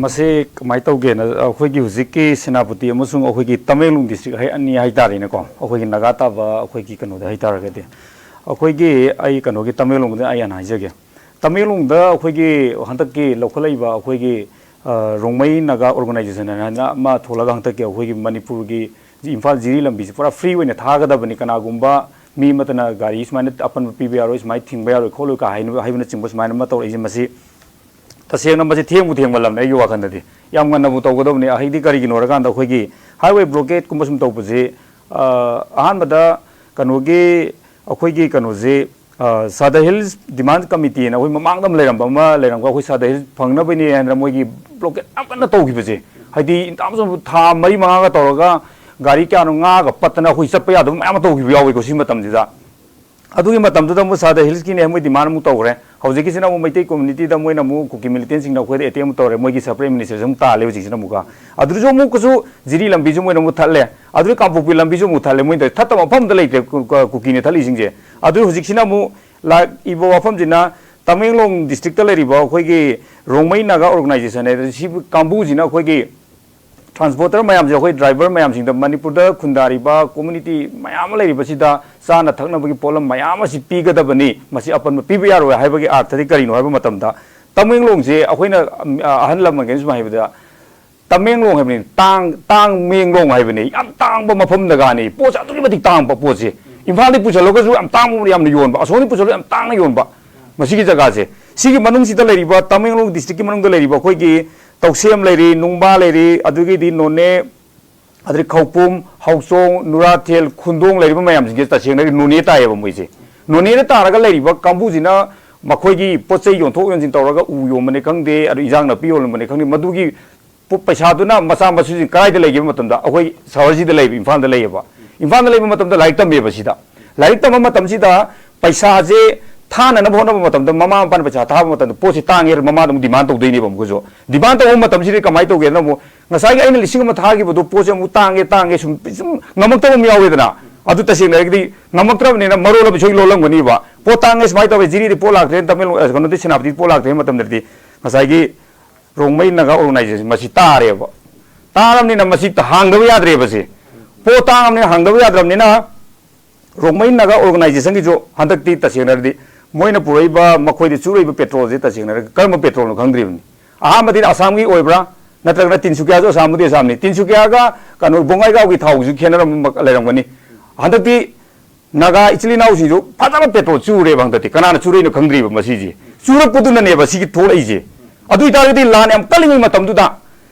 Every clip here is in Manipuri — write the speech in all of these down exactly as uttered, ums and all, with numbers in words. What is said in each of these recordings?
ꯃꯁꯤ ꯀꯃꯥꯏꯅ ꯇꯧꯒꯦꯅ, ꯑꯩꯈꯣꯏꯒꯤ ꯍꯧꯖꯤꯛꯀꯤ ꯁꯦꯅꯥꯄꯇꯤ ꯑꯃꯁꯨꯡ ꯑꯩꯈꯣꯏꯒꯤ ꯇꯃꯦꯡꯂꯣꯡ ꯗꯤꯁꯇ꯭ꯔꯤꯛ ꯍꯥꯏ ꯑꯅꯤ ꯍꯥꯏꯇꯥꯔꯦꯅꯦꯀꯣ, ꯑꯩꯈꯣꯏꯒꯤ ꯅꯥꯒꯥ ꯇꯥꯕ ꯑꯩꯈꯣꯏꯒꯤ ꯀꯩꯅꯣꯗ ꯍꯥꯏꯇꯥꯔꯒꯗꯤ, ꯑꯩꯈꯣꯏꯒꯤ, ꯑꯩ ꯀꯩꯅꯣꯒꯤ ꯇꯃꯦꯡꯂꯣꯡꯗ ꯑꯩ ꯍꯥꯟꯅ ꯍꯥꯏꯖꯒꯦ꯫ ꯇꯃꯦꯡꯂꯣꯡꯗ ꯑꯩꯈꯣꯏꯒꯤ ꯍꯟꯗꯛꯀꯤ ꯂꯧꯈꯠꯂꯛꯏꯕ ꯑꯩꯈꯣꯏꯒꯤ, ꯑ, ꯔꯣꯡꯃꯩ ꯅꯥꯒꯥ ꯑꯣꯔꯒꯅꯥꯏꯖꯦꯁꯟ ꯍꯥꯏꯅ ꯑꯃ ꯊꯣꯛꯂꯒ ꯍꯟꯗꯛꯀꯤ ꯑꯩꯈꯣꯏꯒꯤ ꯃꯅꯤꯄꯨꯔꯒꯤ ꯏꯝꯐꯥꯜ ꯖꯤꯔꯤ ꯂꯝꯕꯤꯁꯤ ꯄꯨꯔꯥ ꯐ꯭ꯔꯤ ꯑꯣꯏꯅ ꯊꯥꯒꯗꯕꯅꯤ, ꯀꯅꯥꯒꯨꯝꯕ ꯃꯤ ꯑꯃꯠꯇꯅ ꯒꯥꯔꯤ ꯁꯨꯃꯥꯏꯅ ꯑꯄꯟꯕ ꯄꯤꯕ ꯌꯥꯔꯣꯏ, ꯁꯨꯃꯥꯏꯅ ꯊꯤꯡꯕ ꯌꯥꯔꯣꯏ ꯈꯣꯠꯂꯣꯏ ꯀꯥ ꯍꯥꯏꯅ, ꯍꯥꯏꯕꯅꯆꯤꯡꯕ ꯁꯨꯃꯥꯏꯅ ꯑꯃ ꯇꯧꯔꯛꯏꯁꯦ, ꯃꯁꯤ ꯇꯁꯦꯡꯅ ꯃꯁꯤ ꯊꯦꯡꯕꯨ ꯊꯦꯡꯃꯜꯂꯝꯅꯦ ꯑꯩꯒꯤ ꯋꯥꯈꯜꯗꯗꯤ꯫ ꯌꯥꯝ ꯉꯟꯅꯕꯨ ꯇꯧꯒꯗꯕꯅꯤ꯫ ꯑꯍꯩꯗꯤ ꯀꯔꯤꯒꯤꯅꯣ ꯍꯥꯏꯔꯀꯥꯟꯗ ꯑꯩꯈꯣꯏꯒꯤ ꯍꯥꯏꯋꯦ ꯕ꯭ꯂꯣꯀꯦꯠꯀꯨꯝꯕ ꯁꯨꯝ ꯇꯧꯕꯁꯤ, ꯑ, ꯑꯍꯥꯟꯕꯗ ꯀꯩꯅꯣꯒꯤ ꯑꯩꯈꯣꯏꯒꯤ ꯀꯩꯅꯣꯁꯤ, ꯑ, ꯁꯥꯗ ꯍꯤꯜꯁ ꯗꯤꯃꯥꯟ ꯀꯃꯤꯇꯤꯅ ꯑꯩꯈꯣꯏ ꯃꯃꯥꯡꯗ ꯑꯃ ꯂꯩꯔꯝꯕ ꯑꯃ ꯂꯩꯔꯝꯒ ꯑꯩꯈꯣꯏ ꯁꯥꯗ ꯍꯤꯜꯁ ꯐꯪꯅꯕꯅꯤ ꯍꯥꯏꯅ ꯃꯣꯏꯒꯤ ꯕ꯭ꯂꯣꯀꯦꯠ ꯌꯥꯝ ꯀꯟꯅ ꯇꯧꯈꯤꯕꯁꯦ, ꯍꯥꯏꯗꯤ ꯌꯥꯝ ꯁꯨꯝ ꯊꯥ ꯃꯔꯤ ꯃꯉꯥꯒ ꯇꯧꯔꯒ ꯒꯥꯔꯤ ꯀꯌꯥꯅꯣ ꯉꯥꯒ ꯄꯠꯇꯅ ꯑꯩꯈꯣꯏ ꯆꯠꯄ ꯌꯥꯗꯕ ꯃꯌꯥꯝ ꯑꯃ ꯇꯧꯈꯤꯕ ꯌꯥꯎꯋꯤꯀꯣ ꯁꯤ ꯃꯇꯝꯁꯤꯗ꯫ ꯑꯗꯨꯒꯤ ꯃꯇꯝꯗꯨꯗ ꯑꯃꯨꯛ ꯁꯥꯗ ꯍꯤꯜꯁꯀꯤꯅꯦ ꯃꯣꯏ ꯗꯤꯃꯥꯟ ꯑꯃꯨꯛ ꯇꯧꯈ꯭ꯔꯦ꯫ ꯍꯧꯖꯤꯛꯀꯤꯁꯤꯅ ꯑꯃꯨꯛ ꯃꯩꯇꯩ ꯀꯝꯃ꯭ꯌꯨꯅꯤꯇꯤꯗ ꯃꯣꯏꯅ ꯑꯃꯨꯛ ꯀꯨꯀꯤ ꯃꯤꯂꯤꯇꯦꯟꯁꯤꯡꯅ ꯑꯩꯈꯣꯏꯗ ꯑꯦꯇꯦꯛ ꯑꯃꯨꯛ ꯇꯧꯔꯦ, ꯃꯣꯏꯒꯤ ꯁꯄꯔꯦꯠ ꯑꯦꯗꯃꯤꯅꯤꯁꯇ꯭ꯔꯦꯁꯟ ꯑꯃꯨꯛ ꯇꯥꯍꯜꯂꯦ ꯍꯧꯖꯤꯛꯁꯤꯅ ꯑꯃꯨꯛꯀ꯫ ꯑꯗꯨꯗꯁꯨ ꯑꯃꯨꯛꯀꯁꯨ ꯖꯤꯔꯤ ꯂꯝꯕꯤꯁꯨ ꯃꯣꯏꯅ ꯑꯃꯨꯛ ꯊꯠꯂꯦ, ꯑꯗꯨꯗ ꯀꯥꯡꯄꯣꯛꯄꯤ ꯂꯝꯕꯤꯁꯨ ꯑꯃꯨꯛ ꯊꯠꯂꯦ꯫ ꯃꯣꯏꯅ ꯇꯧꯔꯤ ꯊꯠꯇꯕ ꯃꯐꯝ ꯑꯝꯇ ꯂꯩꯇ꯭ꯔꯦ ꯀꯨ-, ꯀ-, ꯀꯨꯀꯤꯅ ꯊꯠꯂꯤꯁꯤꯡꯁꯦ꯫ ꯑꯗꯨ ꯍꯧꯖꯤꯛꯁꯤꯅ ꯑꯃꯨꯛ ꯂꯥꯛꯏꯕ ꯋꯥꯐꯝꯁꯤꯅ ꯇꯃꯦꯡꯂꯣꯡ ꯗꯤꯁꯇ꯭ꯔꯤꯛꯇ ꯂꯩꯔꯤꯕ ꯑꯩꯈꯣꯏꯒꯤ ꯔꯣꯡꯃꯩ ꯅꯥꯒꯥ ꯑꯣꯔꯒꯅꯥꯏꯖꯦꯁꯟ ꯍꯥꯏꯗꯅ ꯁꯤ ꯀꯥꯡꯕꯨꯁꯤꯅ ꯑꯩꯈꯣꯏꯒꯤ ꯇ꯭ꯔꯥꯟꯁꯄꯣꯔꯇꯔ ꯃꯌꯥꯝꯁꯦ, ꯑꯩꯈꯣꯏ ꯗ꯭ꯔꯥꯏꯚꯔ ꯃꯌꯥꯝꯁꯤꯡꯗ ꯃꯅꯤꯄꯨꯔꯗ ꯈꯨꯟꯗꯥꯔꯤꯕ ꯀꯝꯃ꯭ꯌꯨꯅꯤꯇꯤ ꯃꯌꯥꯝ ꯑꯃ ꯂꯩꯔꯤꯕꯁꯤꯗ ꯆꯥꯅ ꯊꯛꯅꯕꯒꯤ ꯄꯣꯠꯂꯝ ꯃꯌꯥꯝ ꯑꯃꯁꯤ ꯄꯤꯒꯗꯕꯅꯤ, ꯃꯁꯤ ꯑꯄꯟꯕ ꯄꯤꯕ ꯌꯥꯔꯣꯏ ꯍꯥꯏꯕꯒꯤ ꯑꯥꯔꯊꯗꯤ ꯀꯔꯤꯅꯣ ꯍꯥꯏꯕ ꯃꯇꯝꯗ, ꯇꯃꯦꯡꯂꯣꯡꯁꯦ ꯑꯩꯈꯣꯏꯅ, ꯑꯝ, ꯑꯍꯜ ꯂꯃꯟꯈꯩꯅ ꯁꯨꯝ ꯍꯥꯏꯕꯗ, ꯇꯃꯦꯡꯂꯣꯡ ꯍꯥꯏꯕꯅꯤ, ꯇꯥꯡ-, ꯇꯥꯡꯃꯦꯡꯂꯣꯡ ꯍꯥꯏꯕꯅꯤ, ꯌꯥꯝ ꯇꯥꯡꯕ ꯃꯐꯝ ꯖꯒꯥꯅꯤ꯫ ꯄꯣꯠꯁꯦ ꯑꯗꯨꯛꯀꯤ ꯃꯇꯤꯛ ꯇꯥꯡꯕ ꯄꯣꯠꯁꯦ꯫ ꯏꯝꯐꯥꯜꯗꯒꯤ ꯄꯨꯁꯜꯂꯒꯁꯨ ꯌꯥꯝ ꯇꯥꯡꯕ ꯌꯥꯝꯅ ꯌꯣꯟꯕ, ꯑꯁꯣꯝꯗꯒꯤ ꯄꯨꯁꯜꯂꯒ ꯌꯥꯝ ꯇꯥꯡꯅ ꯌꯣꯟꯕ꯫ ꯃꯁꯤꯒꯤ ꯖꯒꯥꯁꯦ, ꯁꯤꯒꯤ ꯃꯅꯨꯡꯁꯤꯗ ꯂꯩꯔꯤꯕ, ꯇꯃꯦꯡꯂꯣꯡ ꯗꯤꯁꯇ꯭ꯔꯤꯛꯀꯤ ꯃꯅꯨꯡꯗ ꯂꯩꯔꯤꯕ ꯑꯩꯈꯣꯏꯒꯤ ꯇꯧꯁꯦꯝ ꯂꯩꯔꯤ, ꯅꯨꯡꯕꯥ ꯂꯩꯔꯤ, ꯑꯗꯨꯒꯤꯗꯤ ꯅꯣꯅꯦ, ꯑꯗꯩ ꯈꯧꯄꯨꯝ, ꯍꯧꯆꯣꯡ, ꯅꯨꯔꯥꯊꯦꯜ, ꯈꯨꯟꯗꯣꯡ ꯂꯩꯔꯤꯕ ꯃꯌꯥꯝꯁꯤꯡꯁꯦ ꯇꯁꯦꯡꯅ ꯍꯥꯏꯔꯗꯤ ꯅꯣꯅꯦ ꯇꯥꯏꯌꯦꯕ ꯃꯣꯏꯁꯦ꯫ ꯅꯣꯅꯦꯗ ꯇꯥꯔꯒ ꯂꯩꯔꯤꯕ ꯀꯥꯡꯕꯨꯁꯤꯅ ꯃꯈꯣꯏꯒꯤ ꯄꯣꯠ ꯆꯩ ꯌꯣꯟꯊꯣꯛ ꯌꯣꯟꯁꯤꯟ ꯇꯧꯔꯒ ꯎ ꯌꯣꯟꯕꯅꯤ ꯈꯪꯗꯦ, ꯑꯗꯨ ꯏꯟꯖꯥꯡ ꯅꯥꯄꯤ ꯌꯣꯟꯕꯅꯤ ꯈꯪꯗꯦ, ꯃꯗꯨꯒꯤ ꯄꯣ-, ꯄꯩꯁꯥꯗꯨꯅ ꯃꯆꯥ ꯃꯁꯨꯁꯤꯡ ꯀꯗꯥꯏꯗ ꯂꯩꯒꯦ ꯍꯥꯏꯕ ꯃꯇꯝꯗ ꯑꯩꯈꯣꯏ ꯁꯍꯔꯁꯤꯗ ꯂꯩꯕ, ꯏꯝꯐꯥꯜꯗ ꯂꯩꯌꯦꯕ꯫ ꯏꯝꯐꯥꯜꯗ ꯂꯩꯕ ꯃꯇꯝꯗ ꯂꯥꯏꯔꯤꯛ ꯇꯝꯃꯦꯕ ꯁꯤꯗ꯫ ꯂꯥꯏꯔꯤꯛ ꯇꯝꯕ ꯃꯇꯝꯁꯤꯗ ꯄꯩꯁꯥꯁꯦ ꯊꯥꯅꯅꯕ ꯍꯣꯠꯅꯕ ꯃꯇꯝꯗ ꯃꯃꯥ ꯃꯄꯥꯅ ꯄꯩꯁꯥ ꯊꯥꯕ ꯃꯇꯝꯗ ꯄꯣꯠꯁꯤ ꯇꯥꯡꯉꯦ ꯍꯥꯏꯔ ꯃꯃꯥꯗ ꯑꯃꯨꯛ ꯗꯤꯃꯥꯟ ꯇꯧꯗꯣꯏꯅꯦꯕ ꯑꯃꯨꯛꯀꯁꯨ꯫ ꯗꯤꯃꯥꯟ ꯇꯧꯕ ꯃꯇꯝꯁꯤꯗꯤ ꯀꯃꯥꯏꯅ ꯇꯧꯒꯦꯅ ꯑꯃꯨꯛ ꯉꯁꯥꯏꯒꯤ ꯑꯩꯅ ꯂꯤꯁꯤꯡ ꯑꯃ ꯊꯥꯈꯤꯕꯗꯣ ꯄꯣꯠꯁꯦ ꯑꯃꯨꯛ ꯇꯥꯡꯉꯦ, ꯇꯥꯡꯉꯦ ꯁꯨꯝ, ꯁꯨꯝ ꯉꯝꯃꯛꯇꯕ ꯑꯃ ꯌꯥꯎꯋꯦꯗꯅ꯫ ꯑꯗꯨ ꯇꯁꯦꯡꯅ ꯍꯥꯏꯔꯒꯗꯤ ꯉꯝꯃꯛꯇ꯭ꯔꯕꯅꯤꯅ ꯃꯔꯣꯜ ꯑꯃ ꯁꯣꯏ ꯂꯣꯜꯂꯝꯒꯅꯤꯕ꯫ ꯄꯣꯠ ꯇꯥꯡꯉꯦ ꯁꯨꯃꯥꯏꯅ ꯇꯧꯋꯦ, ꯖꯤꯔꯤꯗꯤ ꯄꯣꯠ ꯂꯥꯛꯇ꯭ꯔꯦ, ꯇꯃꯦꯡꯂꯣꯡ, ꯑ, ꯀꯩꯅꯣꯗꯤ ꯁꯦꯅꯥꯄꯇꯤ ꯄꯣꯠ ꯂꯥꯛꯇ꯭ꯔꯦ ꯃꯇꯝꯗꯗꯤ ꯉꯁꯥꯏꯒꯤ ꯔꯣꯡꯃꯩ ꯅꯥꯒꯥ ꯑꯣꯔꯒꯅꯥꯏꯖꯦꯁꯟ ꯃꯁꯤ ꯇꯥꯔꯦꯕ꯫ ꯇꯥꯔꯕꯅꯤꯅ ꯃꯁꯤ ꯍꯥꯡꯗꯕ ꯌꯥꯗ꯭ꯔꯦꯕ꯫ ꯁꯤ ꯄꯣꯠ ꯇꯥꯡꯉꯕꯅꯤꯅ ꯍꯥꯡꯗꯕ ꯌꯥꯗ꯭ꯔꯕꯅꯤꯅ ꯔꯣꯡꯃꯩ ꯅꯥꯒꯥ ꯑꯣꯔꯒꯅꯥꯏꯖꯦꯁꯟꯒꯤꯁꯨ ꯍꯟꯗꯛꯇꯤ ꯇꯁꯦꯡꯅ ꯍꯥꯏꯔꯗꯤ ꯃꯣꯏꯅ ꯄꯨꯔꯛꯏꯕ, ꯃꯈꯣꯏꯗ ꯆꯨꯔꯛꯏꯕ ꯄꯦꯇ꯭ꯔꯣꯜꯁꯦ ꯇꯁꯦꯡꯅ ꯍꯥꯏꯔꯒ ꯀꯔꯝꯕ ꯄꯦꯇ꯭ꯔꯣꯜꯅꯣ ꯈꯪꯗ꯭ꯔꯤꯕꯅꯤ꯫ ꯑꯍꯥꯟꯕꯗꯤ ꯑꯁꯥꯝꯒꯤ ꯑꯣꯏꯕ꯭ꯔꯥ, ꯅꯠꯇ꯭ꯔꯒꯅ ꯇꯤꯟꯁꯨꯀꯤꯌꯥꯁꯨ ꯑꯁꯥꯝꯕꯨꯗꯤ ꯑꯁꯥꯝꯅꯤ, ꯇꯤꯟꯁꯨꯀꯤꯌꯥꯒ ꯀꯩꯅꯣ ꯕꯣꯡꯉꯥꯏꯒꯥꯎꯒꯤ ꯊꯥꯎꯒꯤꯁꯨ ꯈꯦꯠꯅꯔꯝꯕ ꯂꯩꯔꯝꯒꯅꯤ꯫ ꯍꯟꯗꯛꯇꯤ ꯅꯥꯒꯥ ꯏꯆꯤꯜ ꯏꯅꯥꯎꯁꯤꯡꯁꯨ ꯐꯖꯅ ꯄꯦꯇ꯭ꯔꯣꯜ ꯆꯨꯔꯦꯕ꯫ ꯍꯟꯗꯛꯇꯤ ꯀꯅꯥꯅ ꯆꯨꯔꯛꯏꯅꯣ ꯈꯪꯗ꯭ꯔꯤꯕ ꯃꯁꯤꯁꯦ꯫ ꯆꯨꯔꯛꯄꯗꯨꯅꯅꯦꯕ ꯁꯤꯒꯤ ꯊꯣꯛꯂꯛꯏꯁꯦ꯫ ꯑꯗꯨ ꯑꯣꯏꯇꯥꯔꯒꯗꯤ ꯂꯥꯟ ꯌꯥꯝ ꯀꯜꯂꯤꯉꯩ ꯃꯇꯝꯗꯨꯗ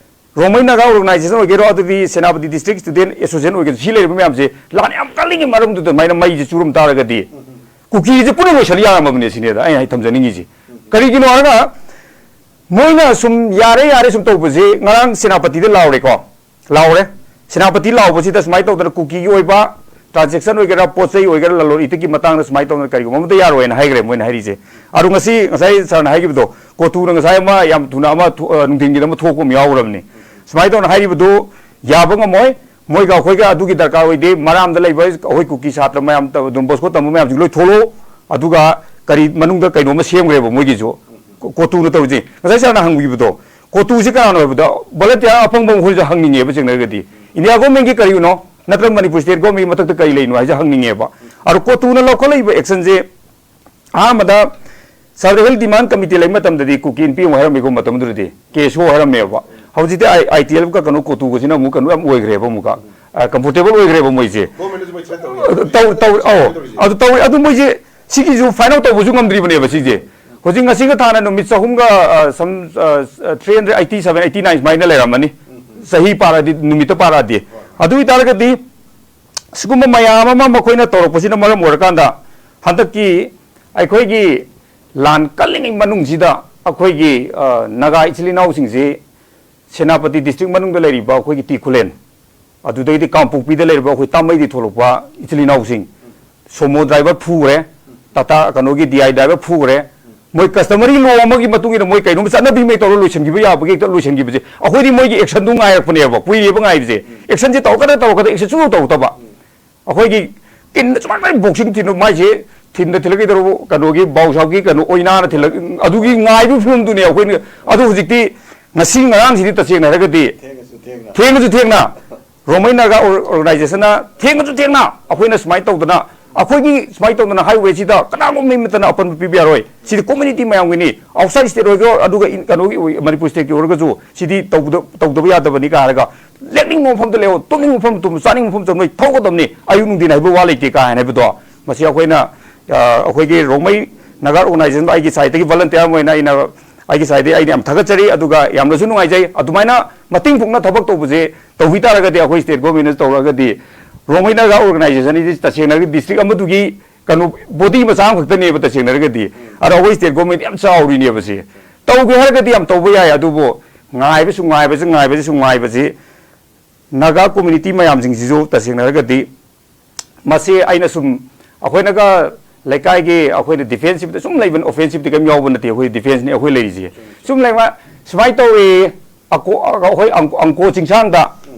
ꯔꯣꯡꯃꯩ ꯅꯥꯒꯥ ꯑꯣꯔꯒꯅꯥꯏꯖꯦꯁꯟ ꯑꯣꯏꯒꯦꯔꯣ, ꯑꯗꯨꯗꯤ ꯁꯦꯅꯥꯄꯇꯤ ꯗꯤꯁꯇ꯭ꯔꯤꯛ ꯁ꯭ꯇꯨꯗꯦꯟ ꯑꯦꯁꯣꯁꯤꯌꯦꯁꯟ ꯑꯣꯏꯒꯦꯔꯣ, ꯁꯤ ꯂꯩꯔꯤꯕ ꯃꯌꯥꯝꯁꯦ ꯂꯥꯟ ꯌꯥꯝ ꯀꯜꯂꯤꯉꯩ ꯃꯔꯝꯗꯨꯗ ꯑꯗꯨꯃꯥꯏꯅ ꯃꯩꯁꯦ ꯆꯨꯔꯝ ꯇꯥꯔꯒꯗꯤ ꯀꯨꯀꯤꯁꯦ ꯄꯨꯟꯅ ꯂꯣꯏꯁꯤꯜ ꯌꯥꯔꯝꯃꯕꯅꯦ ꯁꯤꯅꯦꯗ ꯑꯩꯅ ꯍꯥꯏ ꯊꯝꯖꯅꯤꯡꯉꯤꯁꯦ꯫ ꯀꯔꯤꯒꯤꯅꯣ ꯍꯥꯏꯔꯒ ꯃꯣꯏꯅ ꯁꯨꯝ ꯌꯥꯔꯦ ꯌꯥꯔꯦ ꯁꯨꯝ ꯇꯧꯕꯁꯦ ꯉꯔꯥꯡ ꯁꯦꯅꯥꯄꯇꯤꯗ ꯂꯥꯎꯔꯦꯀꯣ꯫ ꯂꯥꯎꯔꯦ꯫ ꯁꯦꯅꯥꯄꯇꯤ ꯂꯥꯎꯕꯁꯤꯗ ꯁꯨꯃꯥꯏꯅ ꯇꯧꯗꯅ ꯀꯨꯀꯤꯒꯤ ꯑꯣꯏꯕ ꯇ꯭ꯔꯥꯟꯖꯦꯛꯁꯟ ꯑꯣꯏꯒꯦꯔꯥ, ꯄꯣꯠ ꯆꯩ ꯑꯣꯏꯒꯦꯔꯥ, ꯂꯂꯣꯟ ꯏꯇꯤꯛꯀꯤ ꯃꯇꯥꯡꯗ ꯁꯨꯃꯥꯏꯅ ꯇꯧꯗꯅ ꯀꯔꯤꯒꯨꯝꯕ ꯑꯃꯠꯇ ꯌꯥꯔꯣꯏꯅ ꯍꯥꯏꯈ꯭ꯔꯦ ꯃꯣꯏꯅ ꯍꯥꯏꯔꯤꯁꯦ꯫ ꯑꯗꯣ ꯉꯁꯤ ꯉꯁꯥꯏ ꯁꯥꯔꯅ ꯍꯥꯏꯈꯤꯕꯗꯣ, ꯀꯣꯇꯨꯅ ꯉꯁꯥꯏ ꯑꯃ ꯌꯥꯝ ꯊꯨꯅ ꯑꯃ ꯊꯣ-, ꯑ, ꯅꯨꯡꯊꯤꯟꯒꯤꯗ ꯑꯃ ꯊꯣꯛꯄ ꯑꯃ ꯌꯥꯎꯈ꯭ꯔꯕꯅꯤ꯫ ꯁꯨꯃꯥꯏꯅ ꯇꯧꯅ ꯍꯥꯏꯔꯤꯕꯗꯣ ꯌꯥꯕ ꯉꯝꯃꯣꯏ꯫ ꯃꯣꯏꯒ ꯑꯩꯈꯣꯏꯒ ꯑꯗꯨꯒꯤ ꯗꯔꯀꯥꯔ ꯑꯣꯏꯗꯦ꯫ ꯃꯔꯥꯝꯗ ꯂꯩꯕ ꯑꯩꯈꯣꯏ ꯀꯨꯀꯤ ꯁꯥꯇ꯭ꯔ ꯃꯌꯥꯝ, ꯗꯣꯟ ꯕꯣꯁꯀꯣ ꯇꯝꯕ ꯃꯌꯥꯝꯁꯤꯡ ꯂꯣꯏ ꯊꯣꯛꯂꯛꯑꯣ꯫ ꯑꯗꯨꯒ ꯀꯔꯤ ꯃꯅꯨꯡꯗ ꯀꯩꯅꯣꯝꯃ ꯁꯦꯝꯈ꯭ꯔꯦꯕ ꯃꯣꯏꯒꯤꯁꯨ꯫ ꯀꯣ-, ꯀꯣꯇꯨꯅ ꯇꯧꯔꯤꯁꯦ꯫ ꯉꯁꯥꯏ ꯁꯥꯔꯅ ꯍꯪꯕꯤꯕꯗꯣ, ꯀꯣꯇꯨꯁꯤ ꯀꯅꯥꯅꯣ ꯍꯥꯏꯕꯗ ꯚꯣꯂꯟꯇꯤꯌꯥꯔ ꯑꯄꯪꯕ ꯃꯈꯣꯏꯁꯨ ꯍꯪꯅꯤꯡꯉꯦꯕ꯫ ꯆꯤꯡꯅꯔꯒꯗꯤ ꯏꯟꯗꯤꯌꯥ ꯒꯣꯔꯃꯦꯟꯒꯤ ꯀꯔꯤꯅꯣ ꯅꯠꯇ꯭ꯔꯒ ꯃꯅꯤꯄꯨꯔ ꯁ꯭ꯇꯦꯠ ꯒꯣꯔꯃꯦꯟꯒꯤ ꯃꯊꯛꯇ ꯀꯔꯤ ꯂꯩꯅꯣ ꯍꯥꯏꯁꯦ ꯍꯪꯅꯤꯡꯉꯦꯕ꯫ ꯑꯗꯣ ꯀꯣꯇꯨꯅ ꯂꯧꯈꯠꯂꯛꯏꯕ ꯑꯦꯛꯁꯟꯁꯦ ꯑꯍꯥꯟꯕꯗ ꯁꯕ ꯔꯤꯖꯅꯦꯜ ꯗꯤꯃꯥꯟ ꯀꯃꯤꯇꯤ ꯂꯩꯕ ꯃꯇꯝꯗꯗꯤ ꯀꯨꯀꯤ ꯅꯨꯄꯤ ꯑꯃꯨꯛ ꯍꯥꯏꯔꯝꯃꯤꯀꯣ, ꯃꯇꯝꯗꯨꯗꯗꯤ ꯀꯦ ꯑꯦꯁ ꯑꯣ ꯍꯥꯏꯔꯝꯃꯦꯕ꯫ ꯍꯧꯖꯤꯛꯇꯤ ꯑꯥꯏ ꯇꯤ ꯑꯦꯜꯒ ꯀꯩꯅꯣ ꯀꯣꯇꯨꯒꯁꯤꯅ ꯑꯃꯨꯛ ꯀꯩꯅꯣ ꯌꯥꯝ ꯑꯣꯏꯈ꯭ꯔꯦꯕ, ꯑꯃꯨꯛꯀ ꯀꯝꯐꯣꯔꯇꯦꯕꯜ ꯑꯣꯏꯈ꯭ꯔꯦꯕ ꯃꯣꯏꯁꯦ꯫ ꯒꯣꯔꯃꯦꯟꯅꯁꯨ ꯃꯣꯏ ꯊ꯭ꯔꯦꯠ ꯇꯧꯔꯤ꯫ ꯇꯧ ꯇꯧ ꯑꯧ꯫ ꯇꯧꯔꯤꯁꯦ꯫ ꯑꯗꯨ ꯇꯧꯔꯤ꯫ ꯑꯗꯨ ꯃꯣꯏꯁꯦ ꯁꯤꯒꯤꯁꯨ ꯐꯥꯏꯟ ꯑꯥꯎꯠ ꯇꯧꯕꯁꯨ ꯉꯝꯗ꯭ꯔꯤꯕꯅꯦꯕ ꯁꯤꯁꯦ꯫ ꯍꯧꯖꯤꯛ ꯉꯁꯤꯒ ꯊꯥꯅ ꯅꯨꯃꯤꯠ ꯆꯍꯨꯝꯒ, ꯑ, ꯁꯝ, ꯑ, ꯑ, three hundred eighty seven, eighty nine ꯁꯨꯃꯥꯏꯅ ꯂꯩꯔꯝꯃꯅꯤ꯫ ꯆꯍꯤ ꯄꯥꯔꯗꯤ, ꯅꯨꯃꯤꯠꯇ ꯄꯥꯔꯗꯤ꯫ ꯑꯗꯨ ꯑꯣꯏꯇꯥꯔꯒꯗꯤ ꯁꯤꯒꯨꯝꯕ ꯃꯌꯥꯝ ꯑꯃ ꯃꯈꯣꯏꯅ ꯇꯧꯔꯛꯄꯁꯤꯅ ꯃꯔꯝ ꯑꯣꯏꯔꯀꯥꯟꯗ ꯍꯟꯗꯛꯀꯤ ꯑꯩꯈꯣꯏꯒꯤ ꯂꯥꯟ ꯀꯜꯂꯤꯉꯩ ꯃꯅꯨꯡꯁꯤꯗ ꯑꯩꯈꯣꯏꯒꯤ, ꯑ, ꯅꯥꯒꯥ ꯏꯆꯤꯜ ꯏꯅꯥꯎꯁꯤꯡꯁꯤ ꯁꯦꯅꯥꯄꯇꯤ ꯗꯤꯁꯇ꯭ꯔꯤꯛ ꯃꯅꯨꯡꯗ ꯂꯩꯔꯤꯕ ꯑꯩꯈꯣꯏꯒꯤ ꯇꯤ ꯈꯨꯂꯦꯟ, ꯑꯗꯨꯗꯒꯤꯗꯤ ꯀꯥꯡꯄꯣꯛꯄꯤꯗ ꯂꯩꯔꯤꯕ ꯑꯩꯈꯣꯏ ꯇꯥꯃꯩꯗꯤ ꯊꯣꯛꯂꯛꯄ ꯏꯆꯤꯜ ꯏꯅꯥꯎꯁꯤꯡ, ꯁꯣꯃꯣ ꯗ꯭ꯔꯥꯏꯚꯔ ꯐꯨꯈ꯭ꯔꯦ, ꯇꯥꯇꯥ ꯀꯩꯅꯣꯒꯤ ꯗꯤ ꯑꯥꯏ ꯗ꯭ꯔꯥꯏꯚꯔ ꯐꯨꯈ꯭ꯔꯦ꯫ ꯃꯣꯏ ꯀꯁꯇꯃꯔꯤ ꯂꯣ ꯑꯃꯒꯤ ꯃꯇꯨꯡ ꯏꯟꯅ ꯃꯣꯏ ꯀꯩꯅꯣꯝ ꯆꯠꯅꯕꯤ ꯃꯩ ꯇꯧꯔ ꯂꯣꯏꯁꯤꯟꯈꯤꯕ ꯌꯥꯕꯒꯤ ꯍꯦꯛꯇ ꯂꯣꯏꯁꯤꯟꯈꯤꯕꯁꯦ ꯑꯩꯈꯣꯏꯗꯤ ꯃꯣꯏꯒꯤ ꯑꯦꯛꯁꯟꯗꯨ ꯉꯥꯏꯔꯛꯄꯅꯦꯕ, ꯀꯨꯏꯔꯦꯕ ꯉꯥꯏꯕꯁꯦ꯫ ꯑꯦꯛꯁꯟꯁꯦ ꯇꯧꯔꯛꯀꯗ꯭ꯔꯥ ꯇꯧꯔꯛꯀꯗ꯭ꯔꯥ ꯑꯦꯛꯁꯟ ꯁꯨꯡꯇꯧ ꯇꯧꯔꯛꯇꯕ꯫ ꯑꯩꯈꯣꯏꯒꯤ ꯇꯤꯟꯗ ꯁꯨꯃꯥꯏꯅ ꯕꯣꯛꯁꯤꯡ ꯊꯤꯟꯕ ꯃꯥꯏꯁꯦ, ꯊꯤꯟꯗ ꯊꯤꯜꯂꯛꯀꯦ ꯇꯧꯔꯕ ꯀꯩꯅꯣꯒꯤ ꯕꯥꯎꯁꯥꯎꯒꯤ ꯀꯩꯅꯣ ꯑꯣꯏꯅꯥꯅ ꯊꯤꯜꯂꯛ-, ꯑꯗꯨꯒꯤ ꯉꯥꯏꯕꯒꯤ ꯐꯤꯕꯝꯗꯨꯅꯦ ꯑꯩꯈꯣꯏꯅ꯫ ꯑꯗꯨ ꯍꯧꯖꯤꯛꯇꯤ ꯉꯁꯤ ꯉꯔꯥꯡꯁꯤꯗꯤ ꯇꯁꯦꯡꯅ ꯍꯥꯏꯔꯒꯗꯤ ꯊꯦꯡꯉꯁꯨ ꯊꯦꯡꯅ ꯔꯣꯡꯃꯩ ꯅꯥꯒꯥ ꯑꯣꯔ-, ꯑꯣꯔꯒꯅꯥꯏꯖꯦꯁꯟꯅ ꯊꯦꯡꯉꯁꯨ ꯊꯦꯡꯅ ꯑꯩꯈꯣꯏꯅ ꯁꯨꯃꯥꯏꯅ ꯇꯧꯗꯅ, ꯑꯩꯈꯣꯏꯒꯤ ꯁꯨꯃꯥꯏꯅ ꯇꯧꯗꯅ ꯍꯥꯏꯋꯦꯁꯤꯗ ꯀꯅꯥꯒꯨꯝꯕ ꯃꯤ ꯑꯃꯠꯇꯅ ꯑꯄꯟꯕ ꯄꯤꯕ ꯌꯥꯔꯣꯏ, ꯁꯤꯗꯤ ꯀꯝꯃ꯭ꯌꯨꯅꯤꯇꯤ ꯃꯌꯥꯝꯒꯤꯅꯤ, ꯑꯥꯎꯠꯁꯥꯏꯠ ꯁ꯭ꯇꯦꯠ ꯑꯣꯏꯒꯦꯔꯣ, ꯑꯗꯨꯒ ꯏꯟ-, ꯀꯩꯅꯣꯒꯤ ꯑꯣꯏ-, ꯃꯅꯤꯄꯨꯔ ꯁ꯭ꯇꯦꯠꯀꯤ ꯑꯣꯏꯔꯒꯁꯨ ꯁꯤꯗꯤ ꯇꯧꯗ-, ꯇꯧꯗꯕ ꯌꯥꯗꯕꯅꯤ ꯀꯥꯏ ꯍꯥꯏꯔꯒ, ꯂꯦꯛꯅꯤꯡꯕ ꯃꯐꯝꯗ ꯂꯩꯌꯣ, ꯇꯨꯝꯅꯤꯡꯕ ꯃꯐꯝ ꯇꯨꯝꯃꯨ, ꯆꯥꯅꯤꯡꯕ ꯃꯐꯝ ꯆꯠꯂꯣ, ꯅꯣꯏ ꯊꯧꯒꯗꯕꯅꯤ, ꯑꯌꯨꯛ ꯅꯨꯡꯊꯤꯟ ꯍꯥꯏꯕ ꯋꯥ ꯂꯩꯇꯦ ꯀꯥꯏ ꯍꯥꯏꯅ ꯍꯥꯏꯕꯗꯣ, ꯃꯁꯤ ꯑꯩꯈꯣꯏꯅ, ꯑ, ꯑꯩꯈꯣꯏꯒꯤ ꯔꯣꯡꯃꯩ ꯅꯥꯒꯥ ꯑꯣꯔꯒꯅꯥꯏꯖꯦꯁꯟꯗ ꯑꯩꯒꯤ ꯁꯥꯏꯠꯇꯒꯤ ꯚꯣꯂꯟꯇꯤꯌꯔ ꯑꯃ ꯑꯣꯏꯅ ꯑꯩꯅ, ꯑꯩꯒꯤ ꯁꯥꯏꯠꯇꯒꯤ ꯑꯩꯅ ꯌꯥꯝ ꯊꯥꯒꯠꯆꯔꯤ, ꯑꯗꯨꯒ ꯌꯥꯝꯅꯁꯨ ꯅꯨꯡꯉꯥꯏꯖꯩ꯫ ꯑꯗꯨꯃꯥꯏꯅ ꯃꯇꯤꯡ ꯄꯨꯛꯅ ꯊꯕꯛ ꯇꯧꯕꯁꯦ ꯇꯧꯕꯤ ꯇꯥꯔꯒꯗꯤ, ꯑꯩꯈꯣꯏ ꯁ꯭ꯇꯦꯠ ꯒꯣꯔꯃꯦꯟꯅ ꯇꯧꯔꯒꯗꯤ, ꯔꯣꯡꯃꯩ ꯅꯥꯒꯥ ꯑꯣꯔꯒꯅꯥꯏꯖꯦꯁꯟ ꯍꯥꯏꯁꯤ ꯇꯁꯦꯡꯅ ꯗꯤꯁꯇ꯭ꯔꯤꯛ ꯑꯃꯗꯨꯒꯤ ꯀꯩꯅꯣ, ꯕꯣꯗꯤ ꯃꯆꯥ ꯑꯃꯈꯛꯇꯅꯦꯕ ꯇꯁꯦꯡꯅ ꯍꯥꯏꯔꯒꯗꯤ꯫ ꯑꯗꯣ ꯑꯩꯈꯣꯏ ꯁ꯭ꯇꯦꯠ ꯒꯣꯔꯃꯦꯟ ꯌꯥꯝ ꯆꯥꯎꯔꯤꯅꯦꯕ ꯁꯤ꯫ ꯇꯧꯒꯦ ꯍꯥꯏꯔꯒꯗꯤ ꯌꯥꯝ ꯇꯧꯕ ꯌꯥꯏ, ꯑꯗꯨꯕꯨ ꯉꯥꯏꯕꯁꯨ ꯉꯥꯏꯕꯁꯤ ꯉꯥꯏꯕꯁꯤ ꯁꯨꯝ ꯉꯥꯏꯕꯁꯤ ꯅꯥꯒꯥ ꯀꯝꯃ꯭ꯌꯨꯅꯤꯇꯤ ꯃꯌꯥꯝꯁꯤꯡꯁꯤꯁꯨ ꯇꯁꯦꯡꯅ ꯍꯥꯏꯔꯒꯗꯤ ꯃꯁꯤ ꯑꯩꯅ ꯁꯨꯝ, ꯑꯩꯈꯣꯏꯅꯒ ꯂꯩꯀꯥꯏꯒꯤ ꯑꯩꯈꯣꯏꯅ ꯗꯤꯐꯦꯟꯁꯤꯞꯇ ꯁꯨꯝ ꯂꯩꯕ, ꯑꯣꯐꯦꯟꯁꯤꯞꯇꯤ ꯀꯔꯤꯝ ꯌꯥꯎꯕ ꯅꯠꯇꯦ, ꯑꯩꯈꯣꯏ ꯗꯤꯐꯦꯟꯁꯅꯤ ꯑꯩꯈꯣꯏ ꯂꯩꯔꯤꯁꯦ꯫ ꯁꯨꯝ ꯂꯩꯕ, ꯁꯨꯃꯥꯏꯅ ꯇꯧꯋꯦ, ꯑꯀꯣ-, ꯑꯩꯈꯣꯏ ꯑꯪ-, ꯑꯪꯀꯣ ꯆꯤꯡꯁꯥꯡꯗ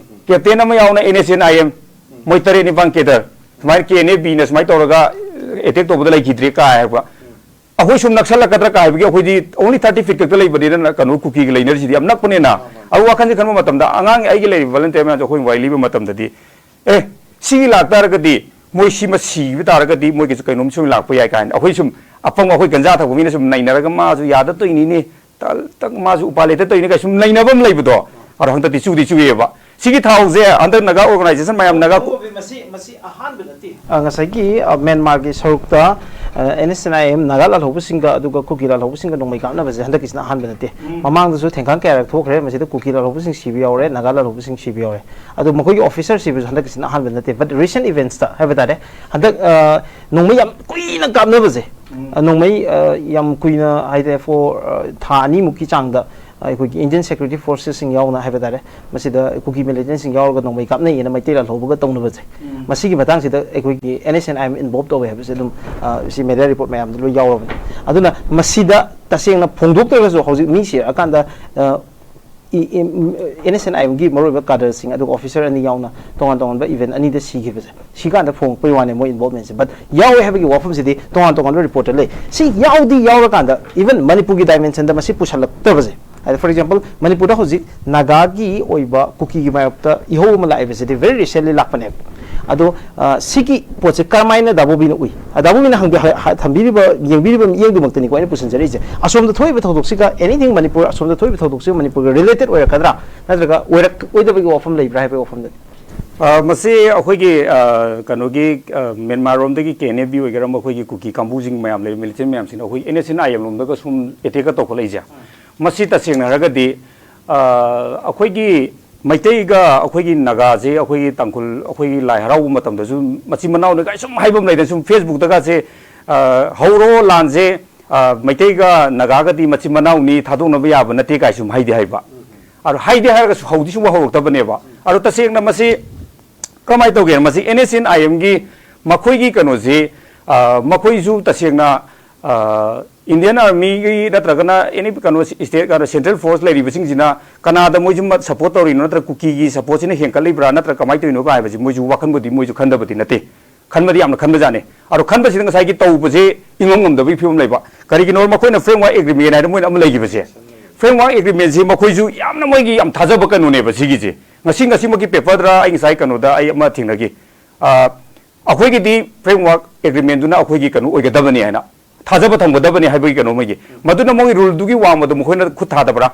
ꯀꯦꯞꯇꯦꯟ ꯑꯃ ꯌꯥꯎꯅ N S N I M, ꯃꯣꯏ ꯇꯔꯦꯠ ꯅꯤꯄꯥꯟ ꯀꯦꯗꯔ, ꯁꯨꯃꯥꯏꯅ ꯀꯦ ꯑꯦꯟ ꯑꯦ ꯕꯤꯅ ꯁꯨꯃꯥꯏꯅ ꯇꯧꯔꯒ ꯑꯦꯇꯦꯛ ꯇꯧꯕꯗ ꯂꯩꯈꯤꯗ꯭ꯔꯦ ꯀꯥꯏ ꯍꯥꯏꯔꯛꯄ꯫ ꯑꯩꯈꯣꯏ ꯁꯨꯝ ꯅꯛꯁꯜꯂꯛꯀꯗ꯭ꯔꯥ ꯀꯥꯏ ꯍꯥꯏꯕꯒꯤ, ꯑꯩꯈꯣꯏꯗꯤ only thirty feet ꯈꯛꯇ ꯂꯩꯕꯅꯤꯅ, ꯀꯩꯅꯣ, ꯀꯨꯀꯤꯒ ꯂꯩꯅꯔꯤꯁꯤꯗꯤ ꯌꯥꯝ ꯅꯛꯄꯅꯤꯅ꯫ ꯑꯗꯨ ꯋꯥꯈꯜꯁꯦ ꯈꯟꯕ ꯃꯇꯝꯗ, ꯑꯉꯥꯡ ꯑꯩꯒꯤ ꯂꯩꯔꯤꯕ ꯚꯣꯂꯟꯇꯤꯌꯔ ꯃꯌꯥꯝꯁꯦ ꯑꯩꯈꯣꯏ ꯋꯥꯔꯤ ꯂꯤꯕ ꯃꯇꯝꯗꯗꯤ, "ꯑꯦ, ꯁꯤꯒꯤ ꯂꯥꯛꯇꯥꯔꯒꯗꯤ, ꯃꯣꯏ ꯁꯤꯃ ꯁꯤꯕ ꯇꯥꯔꯒꯗꯤ ꯃꯣꯏꯒꯤꯁꯨ ꯀꯩꯅꯣꯝ ꯁꯨꯝ ꯂꯥꯛꯄ ꯌꯥꯏ" ꯀꯥꯏꯅ ꯑꯩꯈꯣꯏ ꯁꯨꯝ ꯑꯄꯪꯕ, ꯑꯩꯈꯣꯏ ꯒꯟꯖꯥ ꯊꯛꯄ ꯃꯤꯅ ꯁꯨꯝ ꯅꯩꯅꯔꯒ, "ꯃꯥꯁꯨ ꯌꯥꯗ ꯇꯧꯏꯅꯤꯅꯦ, ꯇ-, ꯇ-, ꯃꯥꯁꯨ ꯎꯄꯥꯏ ꯂꯩꯇ ꯇꯧꯏꯅꯤ" ꯀꯥꯏ ꯁꯨꯝ ꯅꯩꯅꯕ ꯑꯃ ꯂꯩꯕꯗꯣ, ꯑꯗꯣ ꯍꯟꯗꯛꯇꯤ ꯆꯨꯗꯤ ꯆꯨꯏꯌꯦꯕ꯫ ꯁꯤꯒꯤ ꯊꯥꯎꯁꯦ ꯍꯟꯗꯛ ꯅꯥꯒꯥ ꯑꯣꯔꯒꯅꯥꯏꯖꯦꯁꯟ ꯃꯌꯥꯝ, ꯅꯥꯒꯥ ꯀꯣ- ꯃꯁꯤ, ꯃꯁꯤ ꯑꯍꯥꯟꯕ ꯅꯠꯇꯦ꯫ ꯑ, ꯉꯁꯥꯏꯒꯤ, ꯑ, ꯃ꯭ꯌꯥꯟꯃꯥꯔꯒꯤ ꯁꯔꯨꯛꯇ, ꯑ, N S N I M Naga ꯂꯥꯜꯍꯧꯕꯁꯤꯡꯒ ꯑꯗꯨꯒ ꯀꯨꯀꯤ ꯂꯥꯜꯍꯧꯕꯁꯤꯡꯒ ꯅꯣꯡꯃꯩ ꯀꯥꯞꯅꯕꯁꯦ ꯍꯟꯗꯛꯀꯤꯁꯤꯅ ꯑꯍꯥꯟꯕ ꯅꯠꯇꯦ꯫ ꯃꯃꯥꯡꯗꯁꯨ ꯊꯦꯡꯈꯥꯡ ꯀꯌꯥꯔꯛ ꯊꯣꯛꯈ꯭ꯔꯦ, ꯃꯁꯤꯗ ꯀꯨꯀꯤ ꯂꯥꯜꯍꯧꯕꯁꯤꯡ ꯁꯤꯕ ꯌꯥꯎꯔꯦ, ꯅꯥꯒꯥ ꯂꯥꯜꯍꯧꯕꯁꯤꯡ ꯁꯤꯕ ꯌꯥꯎꯔꯦ꯫ ꯑꯗꯣ ꯃꯈꯣꯏꯒꯤ ꯑꯣꯐꯤꯁꯔ ꯁꯤꯕꯁꯨ ꯍꯟꯗꯛꯀꯤꯁꯤꯅ ꯑꯍꯥꯟꯕ ꯅꯠꯇꯦ꯫ But recent events ꯇ ꯍꯥꯏꯕ ꯇꯥꯔꯦ, ꯍꯟꯗꯛ, ꯑ, ꯅꯣꯡꯃꯩ ꯌꯥꯝ ꯀꯨꯏꯅ ꯀꯥꯞꯅꯕꯁꯦ, ꯑ, ꯅꯣꯡꯃꯩ, ꯑ, ꯌꯥꯝ ꯀꯨꯏꯅ ꯍꯥꯏꯇꯥꯔꯦ, for, ꯑ, ꯊꯥ ꯑꯅꯤꯃꯨꯛꯀꯤ ꯆꯥꯡꯗ ꯑꯩꯈꯣꯏꯒꯤ Indian Security Forces ꯁꯤꯡ ꯌꯥꯎꯅ ꯍꯥꯏꯕ ꯇꯥꯔꯦ, ꯃꯁꯤꯗ ꯀꯨꯀꯤ ꯃꯤꯂꯤꯇꯦꯟꯁꯤꯡ ꯌꯥꯎꯔꯒ ꯅꯣꯡꯃꯩ ꯀꯥꯞꯅꯩꯌꯦꯅ ꯃꯩꯇꯩ ꯂꯥꯜꯍꯧꯕꯒ ꯇꯧꯅꯕꯁꯦ, ꯃꯁꯤꯒꯤ ꯃꯇꯥꯡꯁꯤꯗ ꯑꯩꯈꯣꯏꯒꯤ N S N I M ꯏꯟꯚꯣꯜꯕ ꯇꯧꯋꯦ ꯍꯥꯏꯕꯁꯦ ꯑꯗꯨꯝ, ꯑ, ꯁꯤ ꯃꯦꯗꯤꯌꯥ ꯔꯤꯄꯣꯔꯠ ꯃꯌꯥꯝꯗ ꯂꯣꯏ ꯌꯥꯎꯔꯕꯅꯤ꯫ ꯑꯗꯨꯅ ꯃꯁꯤꯗ ꯇꯁꯦꯡꯅ ꯐꯣꯡꯗꯣꯛꯇ꯭ꯔꯒꯁꯨ ꯍꯧꯖꯤꯛ ꯃꯤ ꯁꯤꯔꯀꯥꯟꯗ, ꯑ, E-, E-, and S N ꯑꯥꯏ ꯑꯦꯝꯒꯤ ꯃꯔꯨꯑꯣꯏꯕ ꯀꯥꯗꯔꯁꯤꯡ ꯑꯗꯨꯒ ꯑꯣꯐꯤꯁꯔ ꯑꯅꯤ ꯌꯥꯎꯅ ꯇꯣꯉꯥꯟ ꯇꯣꯉꯥꯟꯕ ꯏꯚꯦꯟ ꯑꯅꯤꯗ ꯁꯤꯈꯤꯕꯁꯦ, ꯁꯤꯀꯥꯟꯗ ꯐꯣꯡꯉꯛꯄꯩ ꯋꯥꯅꯦ ꯃꯣꯏ ꯏꯟꯚꯣꯜꯕꯃꯦꯟꯁꯦ꯫ But ꯌꯥꯎꯋꯦ ꯍꯥꯏꯕꯒꯤ ꯋꯥꯐꯝꯁꯤꯗꯤ ꯇꯣꯉꯥꯟ ꯇꯣꯉꯥꯟꯕ ꯔꯤꯄꯣꯔꯠꯇ ꯂꯩ꯫ ꯁꯤ ꯌꯥꯎꯗꯤ ꯌꯥꯎꯔꯀꯥꯟꯗ, even ꯃꯅꯤꯄꯨꯔꯒꯤ ꯗꯥꯏꯃꯦꯟꯁꯟꯗ ꯃꯁꯤ ꯄꯨꯁꯜꯂꯛꯇꯕꯁꯦ, ꯍꯥꯏꯗꯤ, for example, ꯃꯅꯤꯄꯨꯔꯗ ꯍꯧꯖꯤꯛ ꯅꯥꯒꯥꯒꯤ ꯑꯣꯏꯕ ꯀꯨꯀꯤꯒꯤ ꯃꯥꯌꯣꯛꯇ ꯏꯍꯧ ꯑꯃ ꯂꯥꯛꯏꯕꯁꯤꯗꯤ very recently ꯂꯥꯛꯄꯅꯦꯕ꯫ ꯑꯗꯣ, ꯑ, ꯁꯤꯒꯤ ꯄꯣꯠꯁꯦ ꯀꯔꯝꯍꯥꯏꯅ ꯗꯥꯕꯣꯕꯤꯅ ꯎꯏ? ꯑ, ꯗꯥꯕꯣꯕꯤꯅ ꯍꯪꯕꯤ-, ꯍ-, ꯍ-, ꯊꯝꯕꯤꯔꯤꯕ, ꯌꯦꯡꯕꯤꯔꯤꯕ ꯃꯤꯠꯌꯦꯡꯗꯨꯃꯛꯇꯅꯤꯀꯣ ꯑꯩꯅ ꯄꯨꯁꯤꯟꯖꯔꯛꯏꯁꯦ꯫ ꯑꯁꯣꯝꯗ ꯊꯣꯛꯏꯕ ꯊꯧꯗꯣꯛꯁꯤꯒ, anything ꯃꯅꯤꯄꯨꯔ, ꯑꯁꯣꯝꯗ ꯊꯣꯛꯏꯕ ꯊꯧꯗꯣꯛꯁꯤꯒ ꯃꯅꯤꯄꯨꯔꯒ related ꯑꯣꯏꯔꯛꯀꯗ꯭ꯔꯥ, ꯅꯠꯇ꯭ꯔꯒ ꯑꯣꯏꯔꯛꯑꯣꯏꯗꯕꯒꯤ ꯋꯥꯐꯝ ꯂꯩꯕ꯭ꯔꯥ ꯍꯥꯏꯕꯒꯤ ꯋꯥꯐꯝꯗꯅꯤ꯫ ꯑ, ꯃꯁꯤ ꯑꯩꯈꯣꯏꯒꯤ, ꯑ, ꯀꯩꯅꯣꯒꯤ, ꯑ, ꯃ꯭ꯌꯥꯟꯃꯥꯔ ꯔꯣꯝꯗꯒꯤ ꯀꯦ ꯑꯦꯟ ꯑꯦꯐ ꯕꯤ ꯑꯣꯏꯒꯦꯔꯥ, ꯃꯈꯣꯏꯒꯤ ꯀꯨꯀꯤ ꯀꯥꯡꯕꯨꯁꯤꯡ ꯃꯌꯥꯝ ꯂꯩꯔꯤꯕ, ꯃꯤꯂꯤꯇꯦꯟ ꯃꯌꯥꯝꯁꯤꯡꯅ ꯑꯩꯈꯣꯏ N S N I M ꯂꯣꯝꯗꯒ ꯁꯨꯝ ꯑꯦꯇꯦꯛꯀ ꯇꯧꯈꯠꯂꯛꯏꯁꯦ, ꯃꯁꯤ ꯇꯁꯦꯡꯅ ꯍꯥꯏꯔꯒꯗꯤ, ꯑ, ꯑꯩꯈꯣꯏꯒꯤ ꯃꯩꯇꯩꯒ ꯑꯩꯈꯣꯏꯒꯤ ꯅꯥꯒꯥꯁꯦ, ꯑꯩꯈꯣꯏꯒꯤ ꯇꯥꯡꯈꯨꯜ, ꯑꯩꯈꯣꯏꯒꯤ ꯂꯥꯏ ꯍꯔꯥꯎꯕ ꯃꯇꯝꯗꯁꯨ ꯃꯆꯤꯟ ꯃꯅꯥꯎꯅꯤ ꯀꯥꯏ ꯁꯨꯝ ꯍꯥꯏꯕ ꯑꯃ ꯂꯩꯗꯅ, ꯁꯨꯝ ꯐꯦꯁꯕꯨꯛꯇꯒꯁꯦ, ꯑ, "ꯍꯧꯔꯣ ꯂꯥꯟꯁꯦ, ꯑ, ꯃꯩꯇꯩꯒ ꯅꯥꯒꯥꯒꯗꯤ ꯃꯆꯤꯟ ꯃꯅꯥꯎꯅꯤ, ꯊꯥꯗꯣꯛꯅꯕ ꯌꯥꯕ ꯅꯠꯇꯦ" ꯀꯥꯏ ꯁꯨꯝ ꯍꯥꯏꯗꯤ ꯍꯥꯏꯕ꯫ ꯑꯗꯣ ꯍꯥꯏꯗꯤ ꯍꯥꯏꯔꯒꯁꯨ ꯍꯧꯗꯤ ꯁꯨꯝ ꯍꯧꯔꯛꯇꯕꯅꯦꯕ꯫ ꯑꯗꯣ ꯇꯁꯦꯡꯅ ꯃꯁꯤ ꯀꯃꯥꯏꯅ ꯇꯧꯒꯦꯅ, ꯃꯁꯤ ꯑꯦꯟ ꯑꯦꯁ ꯑꯦꯟ ꯑꯥꯏ ꯑꯦꯝꯒꯤ ꯃꯈꯣꯏꯒꯤ ꯀꯩꯅꯣꯁꯤ, ꯑ, ꯃꯈꯣꯏꯁꯨ ꯇꯁꯦꯡꯅ, ꯑ, ꯏꯟꯗꯤꯌꯟ ꯑꯥꯔꯃꯤꯒꯤ ꯅꯠꯇ꯭ꯔꯒꯅ ꯑꯦꯅꯤ ꯀꯩꯅꯣ ꯁ꯭ꯇꯦꯠ, ꯀꯩꯅꯣ ꯁꯦꯟꯇ꯭ꯔꯦꯜ ꯐꯣꯔꯁ ꯂꯩꯔꯤꯕꯁꯤꯡꯁꯤꯅ ꯀꯅꯥꯗ ꯃꯣꯏꯁꯨ ꯁꯞꯄꯣꯔꯠ ꯇꯧꯔꯤꯅꯣ, ꯅꯠꯇ꯭ꯔꯒ ꯀꯨꯀꯤꯒꯤ ꯁꯞꯄꯣꯔꯠꯁꯤꯅ ꯍꯦꯟꯒꯠꯂꯤꯕ꯭ꯔꯥ, ꯅꯠꯇ꯭ꯔꯒ ꯀꯃꯥꯏꯅ ꯇꯧꯔꯤꯅꯣ ꯀꯥꯏ ꯍꯥꯏꯕꯁꯤ ꯃꯣꯏꯁꯨ ꯋꯥꯈꯟꯕꯨꯗꯤ ꯃꯣꯏꯁꯨ ꯈꯟꯗꯕꯗꯤ ꯅꯠꯇꯦ, ꯈꯟꯕꯗꯤ ꯌꯥꯝꯅ ꯈꯟꯕꯖꯥꯠꯅꯤ꯫ ꯑꯗꯣ ꯈꯟꯕꯁꯤꯗ ꯉꯁꯥꯏꯒꯤ ꯇꯧꯕꯁꯦ ꯏꯉꯝ ꯉꯝꯗꯕꯒꯤ ꯐꯤꯕꯝ ꯂꯩꯕ꯫ ꯀꯔꯤꯒꯤꯅꯣ? ꯃꯈꯣꯏꯅ ꯐ꯭ꯔꯦꯝꯋꯥꯔꯛ ꯑꯦꯒ꯭ꯔꯤꯃꯦꯟ ꯍꯥꯏꯅ ꯃꯣꯏꯅ ꯑꯃ ꯂꯩꯈꯤꯕꯁꯦ, ꯐ꯭ꯔꯦꯝꯋꯥꯔꯛ ꯑꯦꯒ꯭ꯔꯤꯃꯦꯟꯁꯤ ꯃꯈꯣꯏꯁꯨ ꯌꯥꯝꯅ ꯃꯣꯏꯒꯤ ꯌꯥꯝ ꯊꯥꯖꯕ ꯀꯩꯅꯣꯅꯦꯕ ꯁꯤꯒꯤꯁꯦ꯫ ꯉꯁꯤ, ꯉꯁꯤꯃꯛꯀꯤ ꯄꯦꯄꯔꯗ ꯑꯩ ꯉꯁꯥꯏ ꯀꯩꯅꯣꯗ ꯑꯩ ꯑꯃ ꯊꯦꯡꯅꯈꯤ꯫ ꯑ, ꯑꯩꯈꯣꯏꯒꯤꯗꯤ ꯐ꯭ꯔꯦꯝꯋꯥꯔꯛ ꯑꯦꯒ꯭ꯔꯤꯃꯦꯟꯗꯨꯅ ꯑꯩꯈꯣꯏꯒꯤ ꯀꯩꯅꯣ ꯑꯣꯏꯒꯗꯕꯅꯤ ꯍꯥꯏꯅ, ꯊꯥꯖꯕ ꯊꯝꯒꯗꯕꯅꯤ ꯍꯥꯏꯕꯒꯤ ꯀꯩꯅꯣ ꯃꯣꯏꯒꯤ꯫ ꯃꯗꯨꯅ ꯃꯣꯏꯒꯤ ꯔꯨꯜꯗꯨꯒꯤ ꯋꯥꯡꯃꯗ ꯃꯈꯣꯏꯅ ꯈꯨꯠ ꯊꯥꯗꯕ꯭ꯔꯥ?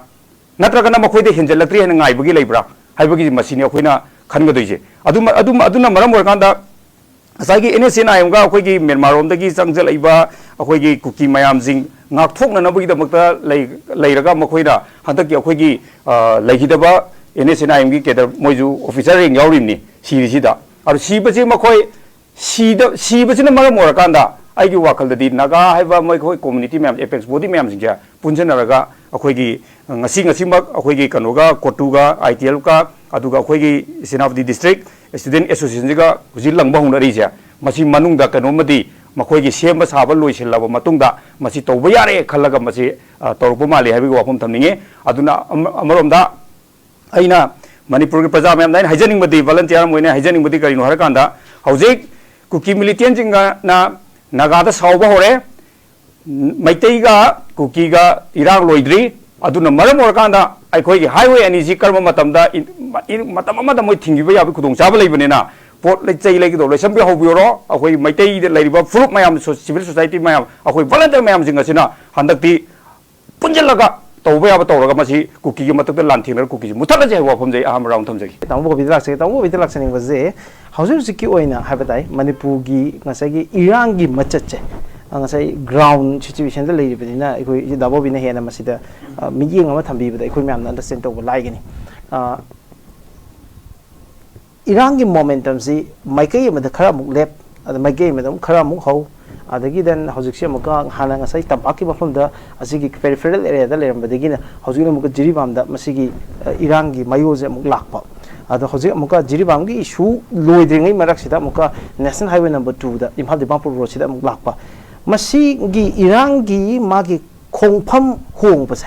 ꯅꯠꯇ꯭ꯔꯒꯅ ꯃꯈꯣꯏꯗ ꯍꯦꯟꯖꯜꯂꯛꯇ꯭ꯔꯤ ꯍꯥꯏꯅ ꯉꯥꯏꯕꯒꯤ ꯂꯩꯕ꯭ꯔꯥ ꯍꯥꯏꯕꯒꯤ ꯃꯁꯤꯅꯤ ꯑꯩꯈꯣꯏꯅ ꯈꯟꯒꯗꯣꯏꯁꯦ꯫ ꯑꯗꯨꯃ-, ꯑꯗꯨꯝ-, ꯑꯗꯨꯅ ꯃꯔꯝ ꯑꯣꯏꯔꯀꯥꯟꯗ ꯉꯁꯥꯏꯒꯤ ꯑꯦꯟ ꯑꯦꯁ ꯑꯦꯟ ꯑꯥꯏ ꯑꯦꯝꯒ ꯑꯩꯈꯣꯏꯒꯤ ꯃ꯭ꯌꯥꯟꯃꯥꯔ ꯂꯣꯝꯗꯒꯤ ꯆꯪꯁꯤꯜꯂꯛꯏꯕ ꯑꯩꯈꯣꯏꯒꯤ ꯀꯨꯀꯤ ꯃꯌꯥꯝꯁꯤꯡ ꯉꯥꯛꯊꯣꯛꯅꯅꯕꯒꯤꯗꯃꯛꯇ ꯂꯩ-, ꯂꯩꯔꯒ ꯃꯈꯣꯏꯅ ꯍꯟꯗꯛꯀꯤ ꯑꯩꯈꯣꯏꯒꯤ, ꯑ, ꯂꯩꯈꯤꯗꯕ ꯑꯦꯟ ꯑꯦꯁ ꯑꯦꯟ ꯑꯥꯏ ꯑꯦꯝꯒꯤ ꯀꯦꯗꯔ ꯃꯣꯏꯁꯨ ꯑꯣꯐꯤꯁꯔꯁꯤꯡ ꯌꯥꯎꯔꯤꯕꯅꯤ ꯁꯤꯔꯤꯁꯤꯗ꯫ ꯑꯗꯨ ꯁꯤꯕꯁꯤ ꯃꯈꯣꯏ ꯁꯤꯗ-, ꯁꯤꯕꯁꯤꯅ ꯃꯔꯝ ꯑꯣꯏꯔꯀꯥꯟꯗ ꯑꯩꯒꯤ ꯋꯥꯈꯜꯗꯗꯤ ꯅꯥꯒꯥ ꯍꯥꯏꯕ ꯃꯣꯏ, ꯑꯩꯈꯣꯏ ꯀꯝꯃ꯭ꯌꯨꯅꯤꯇꯤ ꯃꯌꯥꯝ, ꯑꯦꯄꯦꯛꯁ ꯕꯣꯗꯤ ꯃꯌꯥꯝꯁꯤꯡꯁꯦ ꯄꯨꯟꯁꯤꯟꯅꯔꯒ ꯑꯩꯈꯣꯏꯒꯤ ꯉꯁꯤ, ꯉꯁꯤꯃꯛ ꯑꯩꯈꯣꯏꯒꯤ ꯀꯩꯅꯣꯒ, ꯀꯣꯇꯨꯒ, ꯑꯥꯏ ꯇꯤ ꯑꯦꯜꯒ, ꯑꯗꯨꯒ ꯑꯩꯈꯣꯏꯒꯤ ꯁꯦꯅꯥꯄꯇꯤ ꯗꯤꯁꯇ꯭ꯔꯤꯛ ꯁ꯭ꯇꯨꯗꯦꯟ ꯑꯦꯁꯣꯁꯤꯌꯦꯁꯟꯁꯤꯒ ꯍꯧꯖꯤꯛ ꯂꯪꯕ ꯍꯧꯅꯔꯤꯁꯦ, ꯃꯁꯤ ꯃꯅꯨꯡꯗ ꯀꯩꯅꯣꯝꯃꯗꯤ ꯃꯈꯣꯏꯒꯤ ꯁꯦꯝꯕ ꯁꯥꯕ ꯂꯣꯏꯁꯤꯜꯂꯕ ꯃꯇꯨꯡꯗ ꯃꯁꯤ ꯇꯧꯕ ꯌꯥꯔꯦ ꯈꯜꯂꯒ ꯃꯁꯤ, ꯑ, ꯇꯧꯔꯛꯄ ꯃꯥꯜꯂꯤ ꯍꯥꯏꯕꯒꯤ ꯋꯥꯐꯝ ꯊꯝꯅꯤꯡꯉꯤ꯫ ꯑꯗꯨꯅ ꯑꯃ-, ꯑꯃꯔꯣꯝꯗ ꯑꯩꯅ ꯃꯅꯤꯄꯨꯔꯒꯤ ꯄ꯭ꯔꯖꯥ ꯃꯌꯥꯝꯗ ꯑꯩꯅ ꯍꯥꯏꯖꯅꯤꯡꯕꯗꯤ, ꯚꯣꯂꯟꯇꯤꯌꯔ ꯑꯃ ꯑꯣꯏꯅ ꯍꯥꯏꯖꯅꯤꯡꯕꯗꯤ ꯀꯔꯤꯅꯣ ꯍꯥꯏꯔꯀꯥꯟꯗ, ꯍꯧꯖꯤꯛ ꯀꯨꯀꯤ ꯃꯤꯂꯤꯇꯦꯟꯁꯤꯡꯅ ꯅꯥꯒꯥꯗ ꯁꯥꯎꯕ ꯍꯧꯔꯦ꯫ ꯃꯩꯇꯩꯒ ꯀꯨꯀꯤꯒ ꯏꯔꯥꯡ ꯂꯣꯏꯗ꯭ꯔꯤ꯫ ꯑꯗꯨꯅ ꯃꯔꯝ ꯑꯣꯏꯔꯀꯥꯟꯗ ꯑꯩꯈꯣꯏꯒꯤ highway ꯑꯅꯤꯁꯤ ꯀꯔꯝꯕ ꯃꯇꯝꯗ ꯏꯟ-, ꯏꯟ-, ꯃꯇꯝ ꯑꯃꯗ ꯃꯣꯏ ꯊꯤꯡꯈꯤꯕ ꯌꯥꯕꯒꯤ ꯈꯨꯗꯣꯡꯆꯥꯕ ꯂꯩꯕꯅꯤꯅ, ꯄꯣꯠ ꯂꯩ-, ꯆꯩ ꯂꯩꯒꯗꯧꯕ ꯂꯣꯏꯁꯟꯕꯤ ꯍꯧꯕꯤꯔꯣ, ꯑꯩꯈꯣꯏ ꯃꯩꯇꯩꯗ ꯂꯩꯔꯤꯕ ꯐꯨꯔꯨꯞ ꯃꯌꯥꯝ, ꯁꯣ-, civil society ꯃꯌꯥꯝ, ꯑꯩꯈꯣꯏ volunteer ꯃꯌꯥꯝꯁꯤꯡ ꯑꯁꯤꯅ ꯍꯟꯗꯛꯇꯤ ꯄꯨꯟꯁꯤꯜꯂꯒ ꯇꯧꯕ ꯌꯥꯕ ꯇꯧꯔꯒ ꯃꯁꯤ ꯀꯨꯀꯤꯒꯤ ꯃꯊꯛꯇ ꯂꯥꯟ ꯊꯦꯡꯅꯔ ꯀꯨꯀꯤꯁꯤ ꯃꯨꯊꯠꯂꯁꯤ ꯍꯥꯏꯕ ꯋꯥꯐꯝꯁꯦ ꯑꯩ ꯑꯍꯥꯟꯕ round ꯊꯝꯖꯒꯦ꯫ ꯇꯥꯃꯣ ꯕꯣꯕꯤꯗ ꯂꯥꯛꯆꯒꯦ꯫ ꯇꯥꯃꯣ ꯕꯣꯕꯤꯗ ꯂꯥꯛꯆꯅꯤꯡꯕꯁꯦ, ꯍꯧꯖꯤꯛ ꯍꯧꯖꯤꯛꯀꯤ ꯑꯣꯏꯅ ꯍꯥꯏꯕ ꯇꯥꯏ, ꯃꯅꯤꯄꯨꯔꯒꯤ ꯉꯁꯥꯏꯒꯤ ꯏꯔꯥꯡꯒꯤ ꯃꯆꯠꯁꯦ, ꯑ, ꯉꯁꯥꯏ ground situationꯗ ꯂꯩꯔꯤꯕꯅꯤꯅ ꯑꯩꯈꯣꯏ ꯗꯥ ꯕꯣꯕꯤꯅ ꯍꯦꯟꯅ ꯃꯁꯤꯗ, ꯑ, ꯃꯤꯠꯌꯦꯡ ꯑꯃ ꯊꯝꯕꯤꯕꯗ ꯑꯩꯈꯣꯏ ꯃꯌꯥꯝꯅ understand ꯇꯧꯕ ꯂꯥꯏꯒꯅꯤ꯫ ꯑ, ꯏꯔꯥꯡꯒꯤ momentumꯁꯤ ꯃꯥꯏꯀꯩ ꯑꯃꯗ ꯈꯔ ꯑꯃꯨꯛ ꯂꯦꯞ, ꯑꯗ ꯃꯥꯏꯀꯩ ꯑꯃꯗ ꯑꯃꯨꯛ ꯈꯔ ꯑꯃꯨꯛ ꯍꯧ, ꯑꯗꯒꯤ then ꯍꯧꯖꯤꯛꯁꯤ ꯑꯃꯨꯛꯀ ꯍꯥꯟꯅ ꯉꯁꯥꯏ ꯇꯝꯄꯥꯛꯀꯤ ꯃꯐꯝꯗ ꯑꯁꯤꯒꯤ peripheral areaꯗ ꯂꯩꯔꯝꯕꯗꯒꯤꯅ ꯍꯧꯖꯤꯛꯅ ꯑꯃꯨꯛꯀ ꯖꯤꯔꯤꯕꯥꯝꯗ ꯃꯁꯤꯒꯤ, ꯑ, ꯏꯔꯥꯡꯒꯤ ꯃꯌꯣꯜꯁꯦ ꯑꯃꯨꯛ ꯂꯥꯛꯄ꯫ ꯑꯗꯣ ꯍꯧꯖꯤꯛ ꯑꯃꯨꯛꯀ ꯖꯤꯔꯤꯕꯥꯝꯒꯤ issue ꯂꯣꯏꯗ꯭ꯔꯤꯉꯩ ꯃꯔꯛꯁꯤꯗ ꯑꯃꯨꯛꯀ national highway number twoꯗ Imphal Dimapur roadꯁꯤꯗ ꯑꯃꯨꯛ ꯂꯥꯛꯄ꯫ ꯃꯁꯤꯒꯤ ꯏꯔꯥꯡꯒꯤ ꯃꯥꯒꯤ ꯈꯣꯡꯐꯝ ꯍꯣꯡꯕꯁꯦ,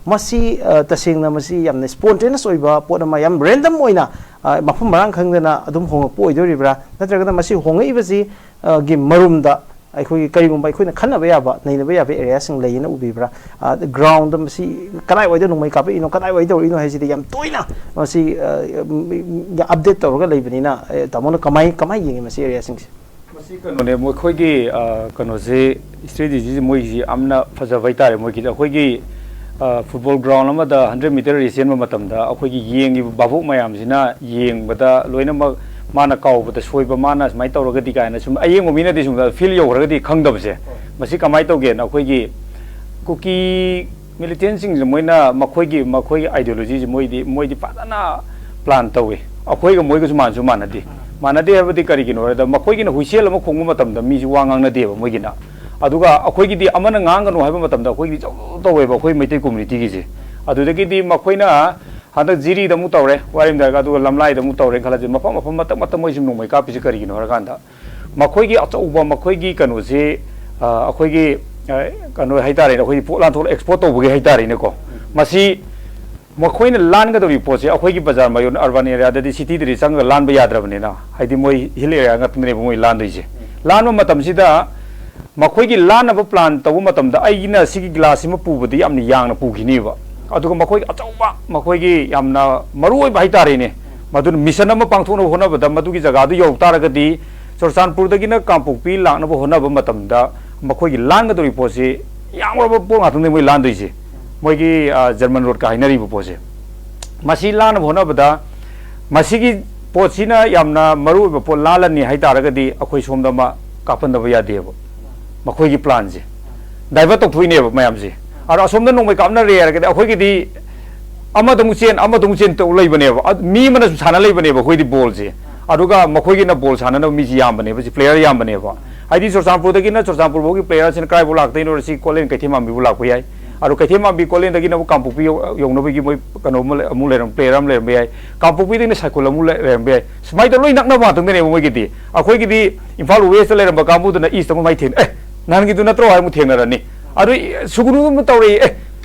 ꯃꯁꯤ, ꯑ, ꯇꯁꯦꯡꯅ ꯃꯁꯤ ꯌꯥꯝꯅ spontaneous ꯑꯣꯏꯕ ꯄꯣꯠ ꯑꯃ, ꯌꯥꯝ random ꯑꯣꯏꯅ, ꯑ, ꯃꯐꯝ ꯃꯔꯥꯡ ꯈꯪꯗꯅ ꯑꯗꯨꯝ ꯍꯣꯡꯉꯛꯄ ꯑꯣꯏꯗꯣꯔꯤꯕ꯭ꯔꯥ? ꯅꯠꯇ꯭ꯔꯒꯅ ꯃꯁꯤ ꯍꯣꯡꯉꯛꯏꯕꯁꯤ, ꯑ, ꯒꯤ ꯃꯔꯨꯝꯗ ꯑꯩꯈꯣꯏꯒꯤ ꯀꯔꯤꯒꯨꯝꯕ ꯑꯩꯈꯣꯏꯅ ꯈꯟꯅꯕ ꯌꯥꯕ, ꯅꯩꯅꯕ ꯌꯥꯕ areaꯁꯤꯡ ꯂꯩꯌꯦꯅ ꯎꯕꯤꯕ꯭ꯔꯥ? ꯑ, groundꯗ ꯃꯁꯤ ꯀꯗꯥꯏꯋꯥꯏꯗ ꯅꯣꯡꯃꯩ ꯀꯥꯞꯄꯛꯏꯅꯣ, ꯀꯗꯥꯏꯋꯥꯏꯗ ꯇꯧꯔꯛꯏꯅꯣ ꯍꯥꯏꯁꯤꯗꯤ ꯌꯥꯝ ꯇꯣꯏꯅ ꯃꯁꯤ, ꯑ, ꯎꯝ, update ꯇꯧꯔꯒ ꯂꯩꯕꯅꯤꯅ, ꯑ, ꯇꯥꯃꯣꯅ ꯀꯃꯥꯏ, ꯀꯃꯥꯏ ꯌꯦꯡꯉꯤ ꯃꯁꯤ areaꯁꯤꯡꯁꯦ? ꯃꯁꯤ ꯀꯩꯅꯣꯅꯦ, ꯃꯈꯣꯏꯒꯤ, ꯑ, ꯀꯩꯅꯣꯁꯤ, strategy ꯃꯣꯏꯒꯤꯁꯤ ꯌꯥꯝꯅ ꯐꯖꯕ ꯍꯥꯏꯇꯥꯔꯦ꯫ ꯃꯣꯏꯒꯤꯗꯤ ꯑꯩꯈꯣꯏꯒꯤ, ꯑ, football ground ꯑꯃꯗ hundred meter race ꯆꯦꯟꯕ ꯃꯇꯝꯗ ꯑꯩꯈꯣꯏꯒꯤ ꯌꯦꯡꯉꯤꯕ ꯚꯥꯕꯣꯛ ꯃꯌꯥꯝꯁꯤꯅ ꯌꯦꯡꯕꯗ ꯂꯣꯏꯅꯃꯛ ꯃꯥꯅ ꯀꯥꯎꯕꯗ ꯁꯣꯏꯕ, ꯃꯥꯅ ꯁꯨꯃꯥꯏꯅ ꯇꯧꯔꯒꯗꯤ ꯀꯥꯏꯅ ꯁꯨꯝ ꯑꯌꯦꯡꯕ ꯃꯤꯅꯗꯤ ꯁꯨꯝ feel ꯌꯧꯈ꯭ꯔꯒꯗꯤ ꯈꯪꯗꯕꯁꯦ꯫ ꯃꯁꯤ ꯀꯃꯥꯏꯅ ꯇꯧꯒꯦꯅ, ꯑꯩꯈꯣꯏꯒꯤ ꯀꯨꯀꯤ militantꯁꯤꯡꯁꯦ ꯃꯣꯏꯅ ꯃꯈꯣꯏꯒꯤ, ꯃꯈꯣꯏꯒꯤ ideologyꯁꯦ ꯃꯣꯏꯗꯤ, ꯃꯣꯏꯗꯤ ꯐꯖꯅ plan ꯇꯧꯏ꯫ ꯑꯩꯈꯣꯏꯒ ꯃꯣꯏꯒꯁꯨ ꯃꯥꯟꯁꯨ ꯃꯥꯟꯅꯗꯦ꯫ ꯃꯥꯟꯅꯗꯦ ꯍꯥꯏꯕꯗꯤ ꯀꯔꯤꯒꯤꯅꯣ ꯍꯥꯏꯗ, ꯃꯈꯣꯏꯒꯤꯅ ꯍꯨꯏꯁꯦꯜ ꯑꯃ ꯈꯣꯡꯕ ꯃꯇꯝꯗ ꯃꯤꯁꯨ ꯋꯥ ꯉꯥꯡꯅꯗꯦꯕ ꯃꯣꯏꯒꯤꯅ꯫ ꯑꯗꯨꯒ ꯑꯩꯈꯣꯏꯒꯤꯗꯤ ꯑꯃꯅ ꯉꯥꯡꯒꯅꯨ ꯍꯥꯏꯕ ꯃꯇꯝꯗ ꯑꯩꯈꯣꯏꯒꯤꯗꯤ ꯖꯧ ꯖꯧ ꯇꯧꯋꯦꯕ, ꯑꯩꯈꯣꯏ ꯃꯩꯇꯩ communityꯒꯤꯁꯦ꯫ ꯑꯗꯨꯗꯒꯤꯗꯤ ꯃꯈꯣꯏꯅ ꯍꯟꯗꯛ ꯖꯤꯔꯤꯗ ꯑꯃꯨꯛ ꯇꯧꯔꯦ, ꯋꯥꯔꯤꯝꯗꯥꯏꯒ, ꯑꯗꯨꯒ ꯂꯝꯂꯥꯏꯗ ꯑꯃꯨꯛ ꯇꯧꯔꯦ ꯈꯜꯂꯁꯦ, ꯃꯐꯝ ꯃꯐꯝ ꯃꯇꯝ ꯃꯇꯝ ꯃꯣꯏꯁꯨ ꯅꯣꯡꯃꯩ ꯀꯥꯞꯄꯤꯁꯦ ꯀꯔꯤꯒꯤꯅꯣ ꯍꯥꯏꯔꯀꯥꯟꯗ, ꯃꯈꯣꯏꯒꯤ ꯑꯆꯧꯕ, ꯃꯈꯣꯏꯒꯤ ꯀꯩꯅꯣꯁꯤ, ꯑ, ꯑꯩꯈꯣꯏꯒꯤ, ꯑ, ꯀꯩꯅꯣ ꯍꯥꯏꯇꯥꯔꯦꯅꯦ, ꯑꯩꯈꯣꯏꯒꯤ ꯄꯣꯠ ꯂꯥꯟꯊꯣꯛ export ꯇꯧꯕꯒꯤ ꯍꯥꯏꯇꯥꯔꯦꯅꯦꯀꯣ, ꯃꯁꯤ ꯃꯈꯣꯏꯅ ꯂꯥꯟꯒꯗꯧꯔꯤꯕ ꯄꯣꯠꯁꯦ ꯑꯩꯈꯣꯏꯒꯤ ꯕꯖꯥꯔ ꯃꯌꯣꯟ, urban areaꯗꯗꯤ, cityꯗꯗꯤ ꯆꯪꯉꯒ ꯂꯥꯟꯕ ꯌꯥꯗ꯭ꯔꯕꯅꯤꯅ, ꯍꯥꯏꯗꯤ ꯃꯣꯏ hill area ꯉꯥꯛꯇꯅꯦꯕ ꯃꯣꯏ ꯂꯥꯟꯗꯣꯏꯁꯦ꯫ ꯂꯥꯟꯕ ꯃꯇꯝꯁꯤꯗ ꯃꯈꯣꯏꯒꯤ ꯂꯥꯟꯅꯕ ꯄ꯭ꯂꯥꯟ ꯇꯧꯕ ꯃꯇꯝꯗ ꯑꯩꯒꯤꯅ ꯁꯤꯒꯤ ꯒ꯭ꯂꯥꯁꯁꯤꯃ ꯄꯨꯕꯗꯤ ꯌꯥꯝꯅ ꯌꯥꯡꯅ ꯄꯨꯈꯤꯅꯤꯕ꯫ ꯑꯗꯨꯒ ꯃꯈꯣꯏ ꯑꯆꯧꯕ, ꯃꯈꯣꯏꯒꯤ ꯌꯥꯝꯅ ꯃꯔꯨ ꯑꯣꯏꯕ ꯍꯥꯏꯇꯥꯔꯦꯅꯦ, ꯃꯗꯨꯅ ꯃꯤꯁꯟ ꯑꯃ ꯄꯥꯡꯊꯣꯛꯅꯕ ꯍꯣꯠꯅꯕꯗ ꯃꯗꯨꯒꯤ ꯖꯒꯥꯗꯨ ꯌꯧ ꯇꯥꯔꯒꯗꯤ ꯆꯨꯔꯆꯥꯟꯄꯨꯔꯗꯒꯤꯅ ꯀꯥꯡꯄꯣꯛꯄꯤ ꯂꯥꯛꯅꯕ ꯍꯣꯠꯅꯕ ꯃꯇꯝꯗ ꯃꯈꯣꯏꯒꯤ ꯂꯥꯟꯒꯗꯧꯔꯤꯕ ꯄꯣꯠꯁꯤ ꯌꯥꯝꯈ꯭ꯔꯕ ꯄꯣꯠ ꯉꯥꯛꯇꯅꯤ ꯃꯣꯏ ꯂꯥꯟꯗꯣꯏꯁꯦ꯫ ꯃꯣꯏꯒꯤ, ꯑ, ꯖꯔꯃꯟ ꯔꯣꯗꯀ ꯍꯥꯏꯅꯔꯤꯕ ꯄꯣꯠꯁꯦ, ꯃꯁꯤ ꯂꯥꯟꯅꯕ ꯍꯣꯠꯅꯕꯗ ꯃꯁꯤꯒꯤ ꯄꯣꯠꯁꯤꯅ ꯌꯥꯝꯅ ꯃꯔꯨ ꯑꯣꯏꯕ ꯄꯣꯠ ꯂꯥꯜꯂꯅꯤ ꯍꯥꯏ ꯇꯥꯔꯒꯗꯤ ꯑꯩꯈꯣꯏ ꯁꯣꯝꯗ ꯑꯃ ꯀꯥꯞꯍꯟꯗꯕ ꯌꯥꯗꯦꯕ꯫ ꯃꯈꯣꯏꯒꯤ ꯄ꯭ꯂꯥꯟꯁꯦ ꯗꯥꯏꯚꯔꯠ ꯇꯧꯊꯣꯛꯏꯅꯦꯕ ꯃꯌꯥꯝꯁꯦ꯫ ꯑꯗꯣ ꯑꯁꯣꯝꯗ ꯅꯣꯡꯃꯩ ꯀꯥꯞꯅꯔꯦ ꯍꯥꯏꯔꯒꯗꯤ ꯑꯩꯈꯣꯏꯒꯤꯗꯤ ꯑꯃꯗ ꯑꯃꯨꯛ ꯆꯦꯟ, ꯑꯃꯗ ꯑꯃꯨꯛ ꯆꯦꯟ ꯇꯧ ꯂꯩꯕꯅꯦꯕ꯫ ꯑꯗ ꯃꯤ ꯑꯃꯅꯁꯨ ꯁꯥꯟꯅ ꯂꯩꯕꯅꯦꯕ ꯑꯩꯈꯣꯏꯗꯤ ꯕꯣꯜꯁꯦ꯫ ꯑꯗꯨꯒ ꯃꯈꯣꯏꯒꯤꯅ ꯕꯣꯜ ꯁꯥꯟꯅꯅꯕ ꯃꯤꯁꯤ ꯌꯥꯝꯕꯅꯦꯕ, ꯁꯤ ꯄ꯭ꯂꯦꯌꯔ ꯌꯥꯝꯕꯅꯦꯕ꯫ ꯍꯥꯏꯗꯤ ꯆꯨꯔꯆꯥꯟꯄꯨꯔꯗꯒꯤꯅ ꯆꯨꯔꯆꯥꯟꯄꯨꯔ ꯐꯥꯎꯒꯤ ꯄ꯭ꯂꯦꯌꯔꯁꯤꯅ ꯀꯗꯥꯏꯐꯥꯎ ꯂꯥꯛꯇꯣꯏꯅꯣ, ꯁꯤ ꯀꯣꯂꯦꯟ ꯀꯩꯊꯦꯜ ꯃꯥꯟꯕꯤꯕꯨ ꯂꯥꯛꯄ ꯌꯥꯏ꯫ ꯑꯗꯣ ꯀꯩꯊꯦꯜ ꯃꯥꯟꯕꯤ ꯀꯣꯂꯦꯟꯗꯒꯤꯅ ꯑꯃꯨꯛ ꯀꯥꯡꯄꯣꯛꯄꯤ ꯌꯧ-, ꯌꯧꯅꯕꯒꯤ ꯃꯣꯏ ꯀꯩꯅꯣ ꯑꯃ ꯂꯩ-, ꯑꯃꯨꯛ ꯂꯩꯔꯝ-, ꯄ꯭ꯂꯦꯌꯔ ꯑꯃ ꯂꯩꯔꯝꯕ ꯌꯥꯏ꯫ ꯀꯥꯡꯄꯣꯛꯄꯤꯗꯒꯤꯅ ꯁꯥꯏꯈꯨꯜ ꯑꯃꯨꯛ ꯂꯩ-, ꯂꯩꯔꯝꯕ ꯌꯥꯏ꯫ ꯁꯨꯃꯥꯏꯅ ꯇꯧ ꯂꯣꯏ ꯅꯛꯅꯕ ꯉꯥꯛꯇꯪꯗꯅꯦꯕ ꯃꯣꯏꯒꯤꯗꯤ꯫ ꯑꯩꯈꯣꯏꯒꯤꯗꯤ ꯏꯝꯐꯥꯜ ꯋꯦꯁꯇ ꯂꯩꯔꯝꯕ ꯀꯥꯡꯕꯨꯗꯨꯅ ꯏꯁꯇ ꯑꯃꯨꯛ ꯃꯥꯏ ꯊꯦꯡꯅ, "ꯑꯦ, ꯅꯍꯥꯟꯒꯤꯗꯨ ꯅꯠꯇ꯭ꯔꯣ?" ꯍꯥꯏ ꯑꯃꯨꯛ ꯊꯦꯡꯅꯔꯅꯤ꯫ ꯑꯗꯨ ꯁꯨꯒꯨꯅꯨ ꯑꯃ ꯇꯧꯔꯛꯏ, "ꯑꯦ,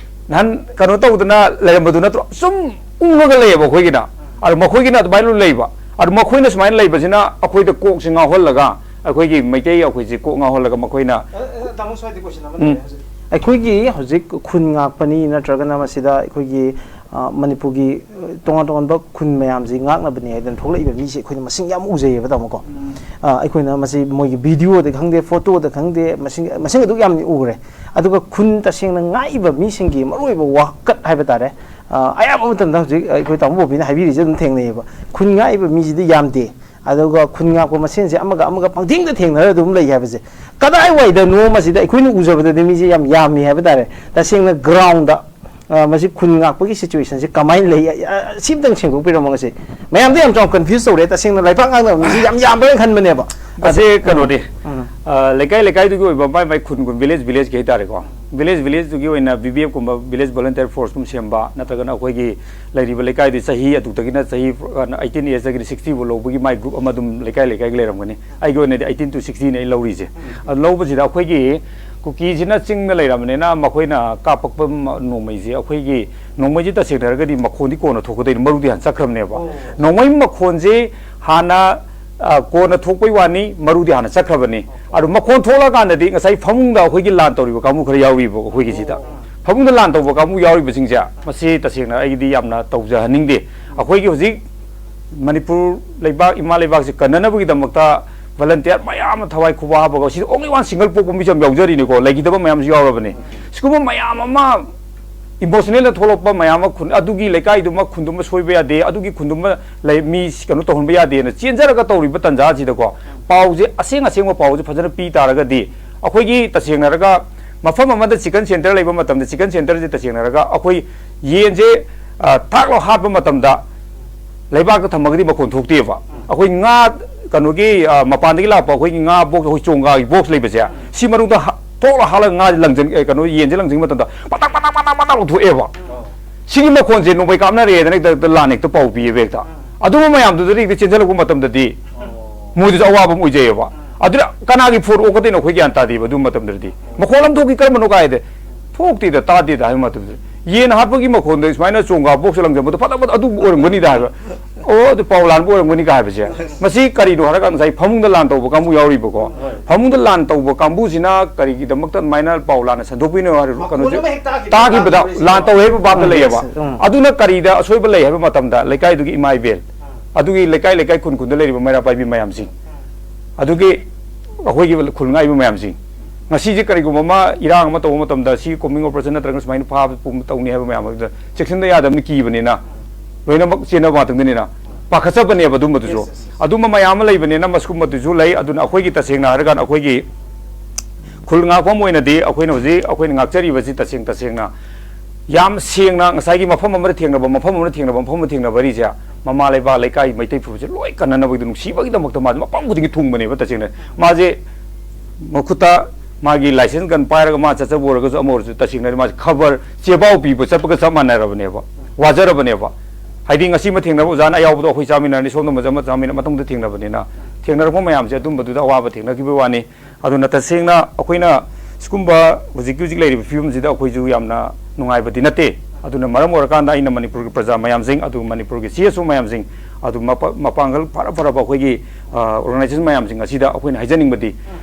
ꯅꯍꯥꯟ ꯀꯩꯅꯣ ꯇꯧꯗꯅ ꯂꯩꯔꯝꯕꯗꯨ ꯅꯠꯇ꯭ꯔꯣ?" ꯁꯨꯝ ꯎꯪꯉꯒ ꯂꯩꯌꯦꯕ ꯑꯩꯈꯣꯏꯒꯤꯅ꯫ ꯑꯗꯣ ꯃꯈꯣꯏꯒꯤꯅ ꯑꯗꯨꯃꯥꯏꯅ ꯂꯣꯏ ꯂꯩꯕ꯫ ꯑꯗꯣ ꯃꯈꯣꯏꯅ ꯁꯨꯃꯥꯏꯅ ꯂꯩꯕꯁꯤꯅ ꯑꯩꯈꯣꯏꯗ ꯀꯣꯛꯁꯦ ꯉꯥꯎꯍꯜꯂꯒ, ꯑꯩꯈꯣꯏꯒꯤ ꯃꯩꯇꯩ ꯑꯩꯈꯣꯏꯁꯦ ꯀꯣꯛ ꯉꯥꯎꯍꯜꯂꯒ ꯃꯈꯣꯏꯅ ꯑ, ꯑ, ꯇꯥꯃꯣ, ꯁ꯭ꯋꯥꯏꯗ ꯀꯣꯏꯁꯟ ꯑꯃ ꯎꯝ꯫ ꯂꯩꯔꯦ ꯍꯧꯖꯤꯛ꯫ ꯑꯩꯈꯣꯏꯒꯤ ꯍꯧꯖꯤꯛ ꯈꯨꯟ ꯉꯥꯛꯄꯅꯤ ꯅꯠꯇ꯭ꯔꯒꯅ ꯃꯁꯤꯗ ꯑꯩꯈꯣꯏꯒꯤ, ꯑ, ꯃꯅꯤꯄꯨꯔꯒꯤ, ꯑ, ꯇꯣꯉꯥꯟ ꯇꯣꯉꯥꯟꯕ ꯈꯨꯟ ꯃꯌꯥꯝꯁꯤ ꯉꯥꯛꯅꯕꯅꯤ ꯍꯥꯏꯗꯅ ꯊꯣꯛꯂꯛꯏꯕ ꯃꯤꯁꯦ ꯑꯩꯈꯣꯏꯅ ꯃꯁꯤꯡ ꯌꯥꯝ ꯎꯖꯩꯌꯦꯕ, ꯇꯥꯃꯣꯀꯣ꯫ ꯎꯝ꯫ ꯑ, ꯑꯩꯈꯣꯏꯅ ꯃꯁꯤ ꯃꯣꯏꯒꯤ ꯚꯤꯗꯤꯑꯣꯗ ꯈꯪꯗꯦ, ꯐꯣꯇꯣꯗ ꯈꯪꯗꯦ, ꯃꯁꯤꯡ, ꯃꯁꯤꯡ ꯑꯗꯨꯛ ꯌꯥꯝꯅ ꯎꯈ꯭ꯔꯦ꯫ ꯑꯗꯨꯒ ꯈꯨꯟ ꯇꯁꯦꯡꯅ ꯉꯥꯛꯏꯕ ꯃꯤꯁꯤꯡꯒꯤ ꯃꯔꯨꯑꯣꯏꯕ ꯋꯥꯀꯠ ꯍꯥꯏꯕ ꯇꯥꯔꯦ꯫ ꯑ, ꯑꯌꯥꯝꯕ ꯃꯇꯝꯗ ꯍꯧꯖꯤꯛ ꯑꯩꯈꯣꯏ ꯇꯥꯃꯣ ꯕꯣꯕꯤꯅ ꯍꯥꯏꯕꯤꯔꯤꯁꯦ ꯑꯗꯨꯝ ꯊꯦꯡꯅꯩꯌꯦꯕ꯫ ꯈꯨꯟ ꯉꯥꯛꯏꯕ ꯃꯤꯁꯤꯗꯤ ꯌꯥꯝꯗꯦ꯫ ꯑꯗꯨꯒ ꯈꯨꯟ ꯉꯥꯛꯄ ꯃꯁꯦꯟꯁꯦ ꯑꯃꯒ ꯑꯃꯒ ꯄꯪꯊꯦꯡꯗ ꯊꯦꯡꯅꯔ ꯑꯗꯨꯝ ꯂꯩ ꯍꯥꯏꯕꯁꯦ꯫ ꯀꯗꯥꯏꯋꯥꯏꯗꯅꯣ ꯃꯁꯤꯗ ꯑꯩꯈꯣꯏꯅ ꯎꯖꯕꯗꯗꯤ ꯃꯤꯁꯦ ꯌꯥꯝ ꯌꯥꯝꯃꯤ ꯍꯥꯏꯕ ꯇꯥꯔꯦ꯫ ꯇꯁꯦꯡꯅ ꯒ꯭ꯔꯥꯎꯟꯗ, ꯑ, ꯃꯁꯤ ꯈꯨꯟ ꯉꯥꯛꯄꯒꯤ ꯁꯤꯆꯨꯋꯦꯁꯟꯁꯦ ꯀꯃꯥꯏꯅ ꯂꯩ? ꯑ, ꯁꯤ ꯑꯝꯇꯪ ꯁꯦꯡꯗꯣꯛꯄꯤꯔꯝꯃꯣ ꯉꯁꯤ꯫ ꯃꯌꯥꯝꯗ ꯌꯥꯝ ꯆꯥꯎꯅ ꯀꯟꯐ꯭ꯌꯨꯁ ꯇꯧꯔꯦ꯫ ꯇꯁꯦꯡꯅ ꯂꯩꯄꯥꯛ ꯉꯥꯛꯅꯕ ꯃꯤꯁꯦ ꯌꯥꯝ ꯌꯥꯝꯕ꯭ꯔꯥꯅ ꯈꯟꯕꯅꯦꯕ꯫ ꯑꯁꯤ ꯀꯩꯅꯣꯅꯤ, ꯎꯝ꯫ ꯑ, ꯂꯩꯀꯥꯏ ꯂꯩꯀꯥꯏꯗꯨꯒꯤ ꯑꯣꯏꯕ ꯃꯥꯏ ꯃꯥꯏ ꯈꯨꯟ ꯈꯨꯟ, ꯚꯤꯂꯦꯖ ꯚꯤꯂꯦꯖꯀꯤ ꯍꯥꯏꯇꯥꯔꯦꯀꯣ꯫ ꯚꯤꯂꯦꯖ ꯚꯤꯂꯦꯖꯇꯨꯒꯤ ꯑꯣꯏꯅ ꯕꯤ ꯕꯤ ꯑꯦꯐ ꯀꯨꯝꯕ, ꯚꯤꯂꯦꯖ ꯚꯣꯂꯨꯟꯇꯤꯌꯔ ꯐꯣꯔꯁ ꯀꯨꯝꯕ ꯁꯦꯝꯕ, ꯅꯠꯇ꯭ꯔꯒꯅ ꯑꯩꯈꯣꯏꯒꯤ ꯂꯩꯔꯤꯕ ꯂꯩꯀꯥꯏꯗꯤ ꯆꯍꯤ ꯑꯗꯨꯗꯒꯤꯅ ꯆꯍꯤ ꯑꯩꯠꯇꯤꯟ ꯑꯦꯖꯇꯒꯤꯅ ꯁꯤꯛꯁꯇꯤ ꯐꯥꯎ ꯂꯧꯕꯒꯤ ꯃꯥꯏ ꯒ꯭ꯔꯨꯞ ꯑꯃ ꯑꯗꯨꯝ ꯂꯩꯀꯥꯏ ꯂꯩꯀꯥꯏꯒꯤ ꯂꯩꯔꯝꯒꯅꯤ꯫ ꯑꯩꯒꯤ ꯑꯣꯏꯅꯗꯤ ꯑꯩꯠꯇꯤꯟ to ꯁꯤꯛꯁꯇꯤꯅ ꯑꯩ ꯂꯧꯔꯤꯁꯦ꯫ ꯑꯗꯨ ꯂꯧꯕꯁꯤꯗ ꯑꯩꯈꯣꯏꯒꯤ ꯀꯨꯀꯤꯁꯤꯅ ꯆꯤꯡꯗ ꯂꯩꯔꯕꯅꯤꯅ ꯃꯈꯣꯏꯅ ꯀꯥꯞꯄꯛꯄ ꯃ-, ꯅꯣꯡꯃꯩꯁꯦ ꯑꯩꯈꯣꯏꯒꯤ ꯅꯣꯡꯃꯩꯁꯦ ꯇꯁꯦꯡꯅ ꯍꯥꯏꯔꯒꯗꯤ ꯃꯈꯣꯟꯗꯤ ꯀꯣꯟꯅ ꯊꯣꯛꯀꯗꯣꯏꯅꯤ, ꯃꯔꯨꯗꯤ ꯍꯥꯟꯅ ꯆꯠꯈ꯭ꯔꯕꯅꯦꯕ꯫ ꯑꯣ꯫ ꯅꯣꯡꯃꯩ ꯃꯈꯣꯟꯁꯦ ꯍꯥꯟꯅ ꯑ, ꯀꯣꯟꯅ ꯊꯣꯛꯄꯩ ꯋꯥꯅꯤ, ꯃꯔꯨꯗꯤ ꯍꯥꯟꯅ ꯆꯠꯈ꯭ꯔꯕꯅꯤ꯫ ꯑꯗꯨ ꯃꯈꯣꯟ ꯊꯣꯛꯂꯀꯥꯟꯗꯗꯤ ꯉꯁꯥꯏ ꯐꯃꯨꯡꯗ ꯑꯩꯈꯣꯏꯒꯤ ꯂꯥꯟ ꯇꯧꯔꯤꯕ ꯀꯥꯡꯕꯨ ꯈꯔ ꯌꯥꯎꯔꯤꯕ ꯑꯩꯈꯣꯏꯒꯤꯁꯤꯗ꯫ ꯐꯃꯨꯡꯗ ꯂꯥꯟ ꯇꯧꯕ ꯀꯥꯡꯕꯨ ꯌꯥꯎꯔꯤꯕꯁꯤꯡꯁꯦ, ꯃꯁꯤ ꯇꯁꯦꯡꯅ ꯑꯩꯒꯤꯗꯤ ꯌꯥꯝꯅ ꯇꯧꯖꯍꯟꯅꯤꯡꯗꯦ꯫ ꯑꯩꯈꯣꯏꯒꯤ ꯍꯧꯖꯤꯛ ꯃꯅꯤꯄꯨꯔ ꯂꯩꯕꯥꯛ, ꯏꯃꯥ ꯂꯩꯕꯥꯛꯁꯦ ꯀꯟꯅꯅꯕꯒꯤꯗꯃꯛꯇ volunteer ꯃꯌꯥꯝ ꯑꯃ ꯊꯋꯥꯏ ꯈꯨꯕꯥ ꯍꯥꯞꯄꯒ, ꯁꯤꯗ only one single ꯄꯣꯛꯄ ꯃꯤꯁꯨ ꯌꯥꯝ ꯌꯥꯎꯖꯔꯤꯅꯤꯀꯣ, ꯂꯩꯈꯤꯗꯕ ꯃꯌꯥꯝꯁꯨ ꯌꯥꯎꯔꯕꯅꯤ꯫ ꯁꯤꯒꯨꯝꯕ ꯃꯌꯥꯝ ꯑꯃ emotionalꯗ ꯊꯣꯛꯂꯛꯄ ꯃꯌꯥꯝ ꯑꯃ, ꯈꯨꯟ ꯑꯗꯨꯒꯤ ꯂꯩꯀꯥꯏꯗꯨꯃ, ꯈꯨꯟꯗꯨꯃ ꯁꯣꯏꯕ ꯌꯥꯗꯦ, ꯑꯗꯨꯒꯤ ꯈꯨꯟꯗꯨꯃ ꯂꯩ, ꯃꯤ ꯀꯩꯅꯣ ꯇꯧꯍꯟꯕ ꯌꯥꯗꯦꯅ ꯆꯦꯟꯖꯔꯒ ꯇꯧꯔꯤꯕ ꯇꯥꯟꯖꯥꯁꯤꯗꯀꯣ, ꯄꯥꯎꯁꯦ, ꯑꯁꯦꯡ ꯑꯁꯦꯡꯕ ꯄꯥꯎꯁꯦ ꯐꯖꯅ ꯄꯤ ꯇꯥꯔꯒꯗꯤ, ꯑꯩꯈꯣꯏꯒꯤ ꯇꯁꯦꯡꯅ ꯍꯥꯏꯔꯒ ꯃꯐꯝ ꯑꯃꯗ chicken centre ꯂꯩꯕ ꯃꯇꯝꯗ, chicken centreꯁꯦ ꯇꯁꯦꯡꯅ ꯍꯥꯏꯔꯒ ꯑꯩꯈꯣꯏ ꯌꯦꯟꯁꯦ, ꯑ, ꯊꯥꯛ ꯂꯥꯎ ꯍꯥꯠꯄ ꯃꯇꯝꯗ ꯂꯩꯕꯥꯛꯇ ꯊꯝꯃꯒꯗꯤ ꯃꯈꯣꯟ ꯊꯣꯛꯇꯦꯕ꯫ ꯑꯩꯈꯣꯏ ꯉꯥ, ꯀꯩꯅꯣꯒꯤ, ꯑ, ꯃꯄꯥꯟꯗꯒꯤ ꯂꯥꯛꯄ ꯑꯩꯈꯣꯏꯒꯤ ꯉꯥ box, ꯑꯩꯈꯣꯏ ꯆꯣꯡꯒꯥꯒꯤ box ꯂꯩꯕꯁꯦ, ꯁꯤ ꯃꯅꯨꯡꯗ ꯍ-, ꯊꯣꯛꯂ ꯍꯥꯠꯂꯒ ꯉꯥꯁꯦ ꯂꯪꯖꯟ-, ꯑꯦ, ꯀꯩꯅꯣ, ꯌꯦꯟꯁꯦ ꯂꯪꯖꯟꯕ ꯃꯇꯝꯗ ꯄꯇꯥꯛ ꯄꯇꯥꯛ ꯄꯇꯥꯛ ꯄꯇꯥꯛ ꯂꯧꯊꯣꯛꯑꯦꯕ꯫ ꯁꯤꯒꯤ ꯃꯈꯣꯟꯁꯦ ꯅꯣꯡꯃꯩ ꯀꯥꯞꯅꯔꯦꯗꯅ ꯍꯦꯛꯇ, ꯍꯦꯛꯇ ꯂꯥꯟ ꯍꯦꯛꯇ ꯄꯥꯎ ꯄꯤꯌꯦꯕ ꯍꯦꯛꯇ꯫ ꯑꯗꯨꯒꯨꯝꯕ ꯃꯌꯥꯝꯗꯨꯗꯗꯤ ꯍꯦꯛꯇ ꯆꯦꯟꯁꯤꯜꯂꯛꯄ ꯃꯇꯝꯗꯗꯤ ꯃꯣꯏꯗꯁꯨ ꯑꯋꯥꯕ ꯑꯃ ꯑꯣꯏꯖꯩꯑꯕ꯫ ꯑꯗꯨꯅ ꯀꯅꯥꯒꯤ ꯐꯣꯟ ꯑꯣꯛꯀꯗꯣꯏꯅꯣ ꯑꯩꯈꯣꯏ ꯒ꯭ꯌꯥꯟ ꯇꯥꯗꯦꯕ ꯑꯗꯨ ꯃꯇꯝꯗꯗꯤ꯫ ꯃꯈꯣꯟ ꯑꯃ ꯊꯣꯛꯈꯤ, ꯀꯔꯝꯕꯅꯣ ꯀꯥꯏꯗ? ꯊꯣꯛꯇꯦꯗ, ꯇꯥꯗꯦꯗ ꯍꯥꯏꯕ ꯃꯇꯝꯗꯗꯤ꯫ ꯌꯦꯟ ꯍꯥꯠꯄꯒꯤ ꯃꯈꯣꯟꯗ ꯁꯨꯃꯥꯏꯅ ꯆꯣꯡꯒꯥ box ꯂꯪꯖꯕꯗꯣ ꯐꯠ ꯐꯠ ꯑꯗꯨ ꯑꯣꯏꯔꯝꯒꯅꯤꯗ ꯍꯥꯏꯕ꯫ ꯑꯣ, ꯑꯗꯨ ꯄꯥꯎ ꯂꯥꯟꯕ ꯑꯣꯏꯔꯝꯒꯅꯤꯒ ꯍꯥꯏꯕꯁꯦ꯫ ꯃꯁꯤ ꯀꯔꯤꯅꯣ ꯍꯥꯏꯔꯀꯥꯟꯗ ꯉꯁꯥꯏ ꯐꯃꯨꯡꯗ ꯂꯥꯟ ꯇꯧꯕ ꯀꯥꯡꯕꯨ ꯌꯥꯎꯔꯤꯕꯀꯣ꯫ ꯐꯃꯨꯡꯗ ꯂꯥꯟ ꯇꯧꯕ ꯀꯥꯡꯕꯨꯁꯤꯅ ꯀꯔꯤꯒꯤꯗꯃꯛꯇ ꯑꯗꯨꯃꯥꯏꯅ ꯄꯥꯎ ꯂꯥꯟꯅ ꯁꯟꯗꯣꯛꯄꯤꯅꯣ ꯍꯥꯏꯔ ꯃꯈꯣꯟ ꯀꯩꯅꯣꯁꯦ ꯑꯃ ꯍꯦꯛ ꯇꯥꯈꯤꯕ ꯇꯥꯈꯤꯕꯗ ꯇꯥꯈꯤꯕꯁꯦ꯫ ꯂꯥꯟ ꯇꯧꯋꯦ ꯍꯥꯏꯕ ꯚꯥꯞꯇ ꯎꯝ, ꯂꯩꯌꯦꯕ꯫ ꯎꯝ꯫ ꯑꯗꯨꯅ ꯀꯔꯤꯗ ꯑꯁꯣꯏꯕ ꯂꯩ ꯍꯥꯏꯕ ꯃꯇꯝꯗ ꯂꯩꯀꯥꯏꯗꯨꯒꯤ ꯏꯃꯥ ꯏꯕꯦꯜ, ꯑꯗꯨꯒꯤ ꯂꯩꯀꯥꯏ ꯂꯩꯀꯥꯏ ꯈꯨꯟ ꯈꯨꯟꯗ ꯂꯩꯔꯤꯕ ꯃꯩꯔꯥ ꯄꯥꯏꯕꯤ ꯃꯌꯥꯝꯁꯤꯡ, ꯑꯗꯨꯒꯤ ꯑꯩꯈꯣꯏꯒꯤ ꯈꯨꯜ ꯉꯥꯛꯏꯕ ꯃꯌꯥꯝꯁꯤꯡ, ꯉꯁꯤꯁꯦ ꯀꯔꯤꯒꯨꯝꯕ ꯑꯃ ꯏꯔꯥꯡ ꯑꯃ ꯇꯧꯕ ꯃꯇꯝꯗ ꯁꯤ combing operation ꯅꯠꯇ꯭ꯔꯒ ꯁꯨꯃꯥꯏꯅ ꯐꯥꯕ ꯄꯨꯝꯕ ꯇꯧꯅꯤ ꯍꯥꯏꯕ ꯃꯌꯥꯝ ꯑꯗꯨꯗ ꯆꯦꯛꯁꯤꯟꯗ ꯌꯥꯗꯕꯅꯤ ꯀꯤꯕꯅꯤꯅ, ꯂꯣꯏꯅꯃꯛ ꯆꯦꯟꯅꯕ ꯉꯥꯛꯇꯅꯤꯅ ꯄꯥꯈꯠꯆꯕꯅꯦꯕ ꯑꯗꯨꯝꯕꯗꯨꯁꯨ꯫ Yes, yes, yes. ꯑꯗꯨꯝꯕ ꯃꯌꯥꯝ ꯑꯃ ꯂꯩꯕꯅꯤꯅ ꯃꯁꯤꯒꯨꯝꯕꯗꯨꯁꯨ ꯂꯩ꯫ ꯑꯗꯨꯅ ꯑꯩꯈꯣꯏꯒꯤ ꯇꯁꯦꯡꯅ ꯍꯥꯏꯔꯀꯥꯟꯗ ꯑꯩꯈꯣꯏꯒꯤ ꯈꯨꯜ ꯉꯥꯛꯄ ꯑꯃ ꯑꯣꯏꯅꯗꯤ ꯑꯩꯈꯣꯏꯅ ꯍꯧꯖꯤꯛ ꯑꯩꯈꯣꯏꯅ ꯉꯥꯛꯆꯔꯤꯕꯁꯤ ꯇꯁꯦꯡ ꯇꯁꯦꯡꯅ ꯌꯥꯝ ꯁꯦꯡꯅ ꯉꯁꯥꯏꯒꯤ ꯃꯐꯝ ꯑꯃꯗ ꯊꯦꯡꯅꯕ, ꯃꯐꯝ ꯑꯃꯗ ꯊꯦꯡꯅꯕ, ꯃꯐꯝ ꯑꯃꯗ ꯊꯦꯡꯅꯕ ꯍꯥꯏꯔꯤꯁꯦ ꯃꯃꯥ ꯂꯩꯕꯥꯛ, ꯂꯩꯀꯥꯏ, ꯃꯩꯇꯩ ꯐꯨꯔꯨꯞꯁꯦ ꯂꯣꯏ ꯀꯟꯅꯅꯕꯒꯤꯗꯃꯛ, ꯅꯨꯡꯁꯤꯕꯒꯤꯗꯃꯛꯇ ꯃꯥꯁꯦ ꯃꯐꯝ ꯈꯨꯗꯤꯡꯒꯤ ꯊꯨꯡꯕꯅꯦꯕ꯫ ꯇꯁꯦꯡꯅ ꯃꯥꯁꯦ ꯃꯈꯨꯠꯇ ꯃꯥꯒꯤ license gun ꯄꯥꯏꯔꯒ ꯃꯥ ꯆꯠꯆꯕ ꯑꯣꯏꯔꯒꯁꯨ ꯑꯃ ꯑꯣꯏꯔꯁꯨ ꯇꯁꯦꯡꯅ ꯃꯥꯁꯦ ꯈꯕꯔ ꯆꯦꯕꯥꯎ ꯄꯤꯕ ꯆꯠꯄꯒ ꯆꯞ ꯃꯥꯟꯅꯔꯕꯅꯦꯕ, ꯋꯥꯖꯔꯕꯅꯦꯕ꯫ ꯍꯥꯏꯗꯤ ꯉꯁꯤ ꯑꯃ ꯊꯦꯡꯅꯕ ꯑꯣꯖꯥꯅ ꯑꯌꯥꯎꯕꯗꯣ ꯑꯩꯈꯣꯏ ꯆꯥꯃꯤꯟꯅꯔꯅꯤ, ꯁꯣꯝꯗ ꯑꯃ ꯆꯥꯃꯤꯟꯅ ꯃꯇꯨꯡꯗ ꯊꯦꯡꯅꯕꯅꯤꯅ ꯊꯦꯡꯅꯔꯛꯄ ꯃꯌꯥꯝꯁꯦ ꯑꯗꯨꯝꯕꯗꯨꯗ ꯑꯋꯥꯕ ꯊꯦꯡꯅꯈꯤꯕ ꯋꯥꯅꯤ꯫ ꯑꯗꯨꯅ ꯇꯁꯦꯡꯅ ꯑꯩꯈꯣꯏꯅ ꯁꯤꯒꯨꯝꯕ ꯍꯧꯖꯤꯛꯀꯤ ꯍꯧꯖꯤꯛ ꯂꯩꯔꯤꯕ ꯐꯤꯕꯝꯁꯤꯗ ꯑꯩꯈꯣꯏꯁꯨ ꯌꯥꯝꯅ ꯅꯨꯡꯉꯥꯏꯕꯗꯤ ꯅꯠꯇꯦ꯫ ꯑꯗꯨꯅ ꯃꯔꯝ ꯑꯣꯏꯔꯀꯥꯟꯗ ꯑꯩꯅ ꯃꯅꯤꯄꯨꯔꯒꯤ ꯄ꯭ꯔꯖꯥ ꯃꯌꯥꯝꯁꯤꯡ, ꯑꯗꯨ ꯃꯅꯤꯄꯨꯔꯒꯤ ꯁꯤ ꯑꯦꯁ ꯑꯣ ꯃꯌꯥꯝꯁꯤꯡ, ꯑꯗꯨ ꯃꯄꯥ-, ꯃꯄꯥꯡꯒꯜ ꯐꯔ ꯐꯔꯕ ꯑꯩꯈꯣꯏꯒꯤ, ꯑ, organization ꯃꯌꯥꯝꯁꯤꯡ ꯑꯁꯤꯗ ꯑꯩꯈꯣꯏꯅ ꯍꯥꯏꯖꯅꯤꯡꯕꯗꯤ,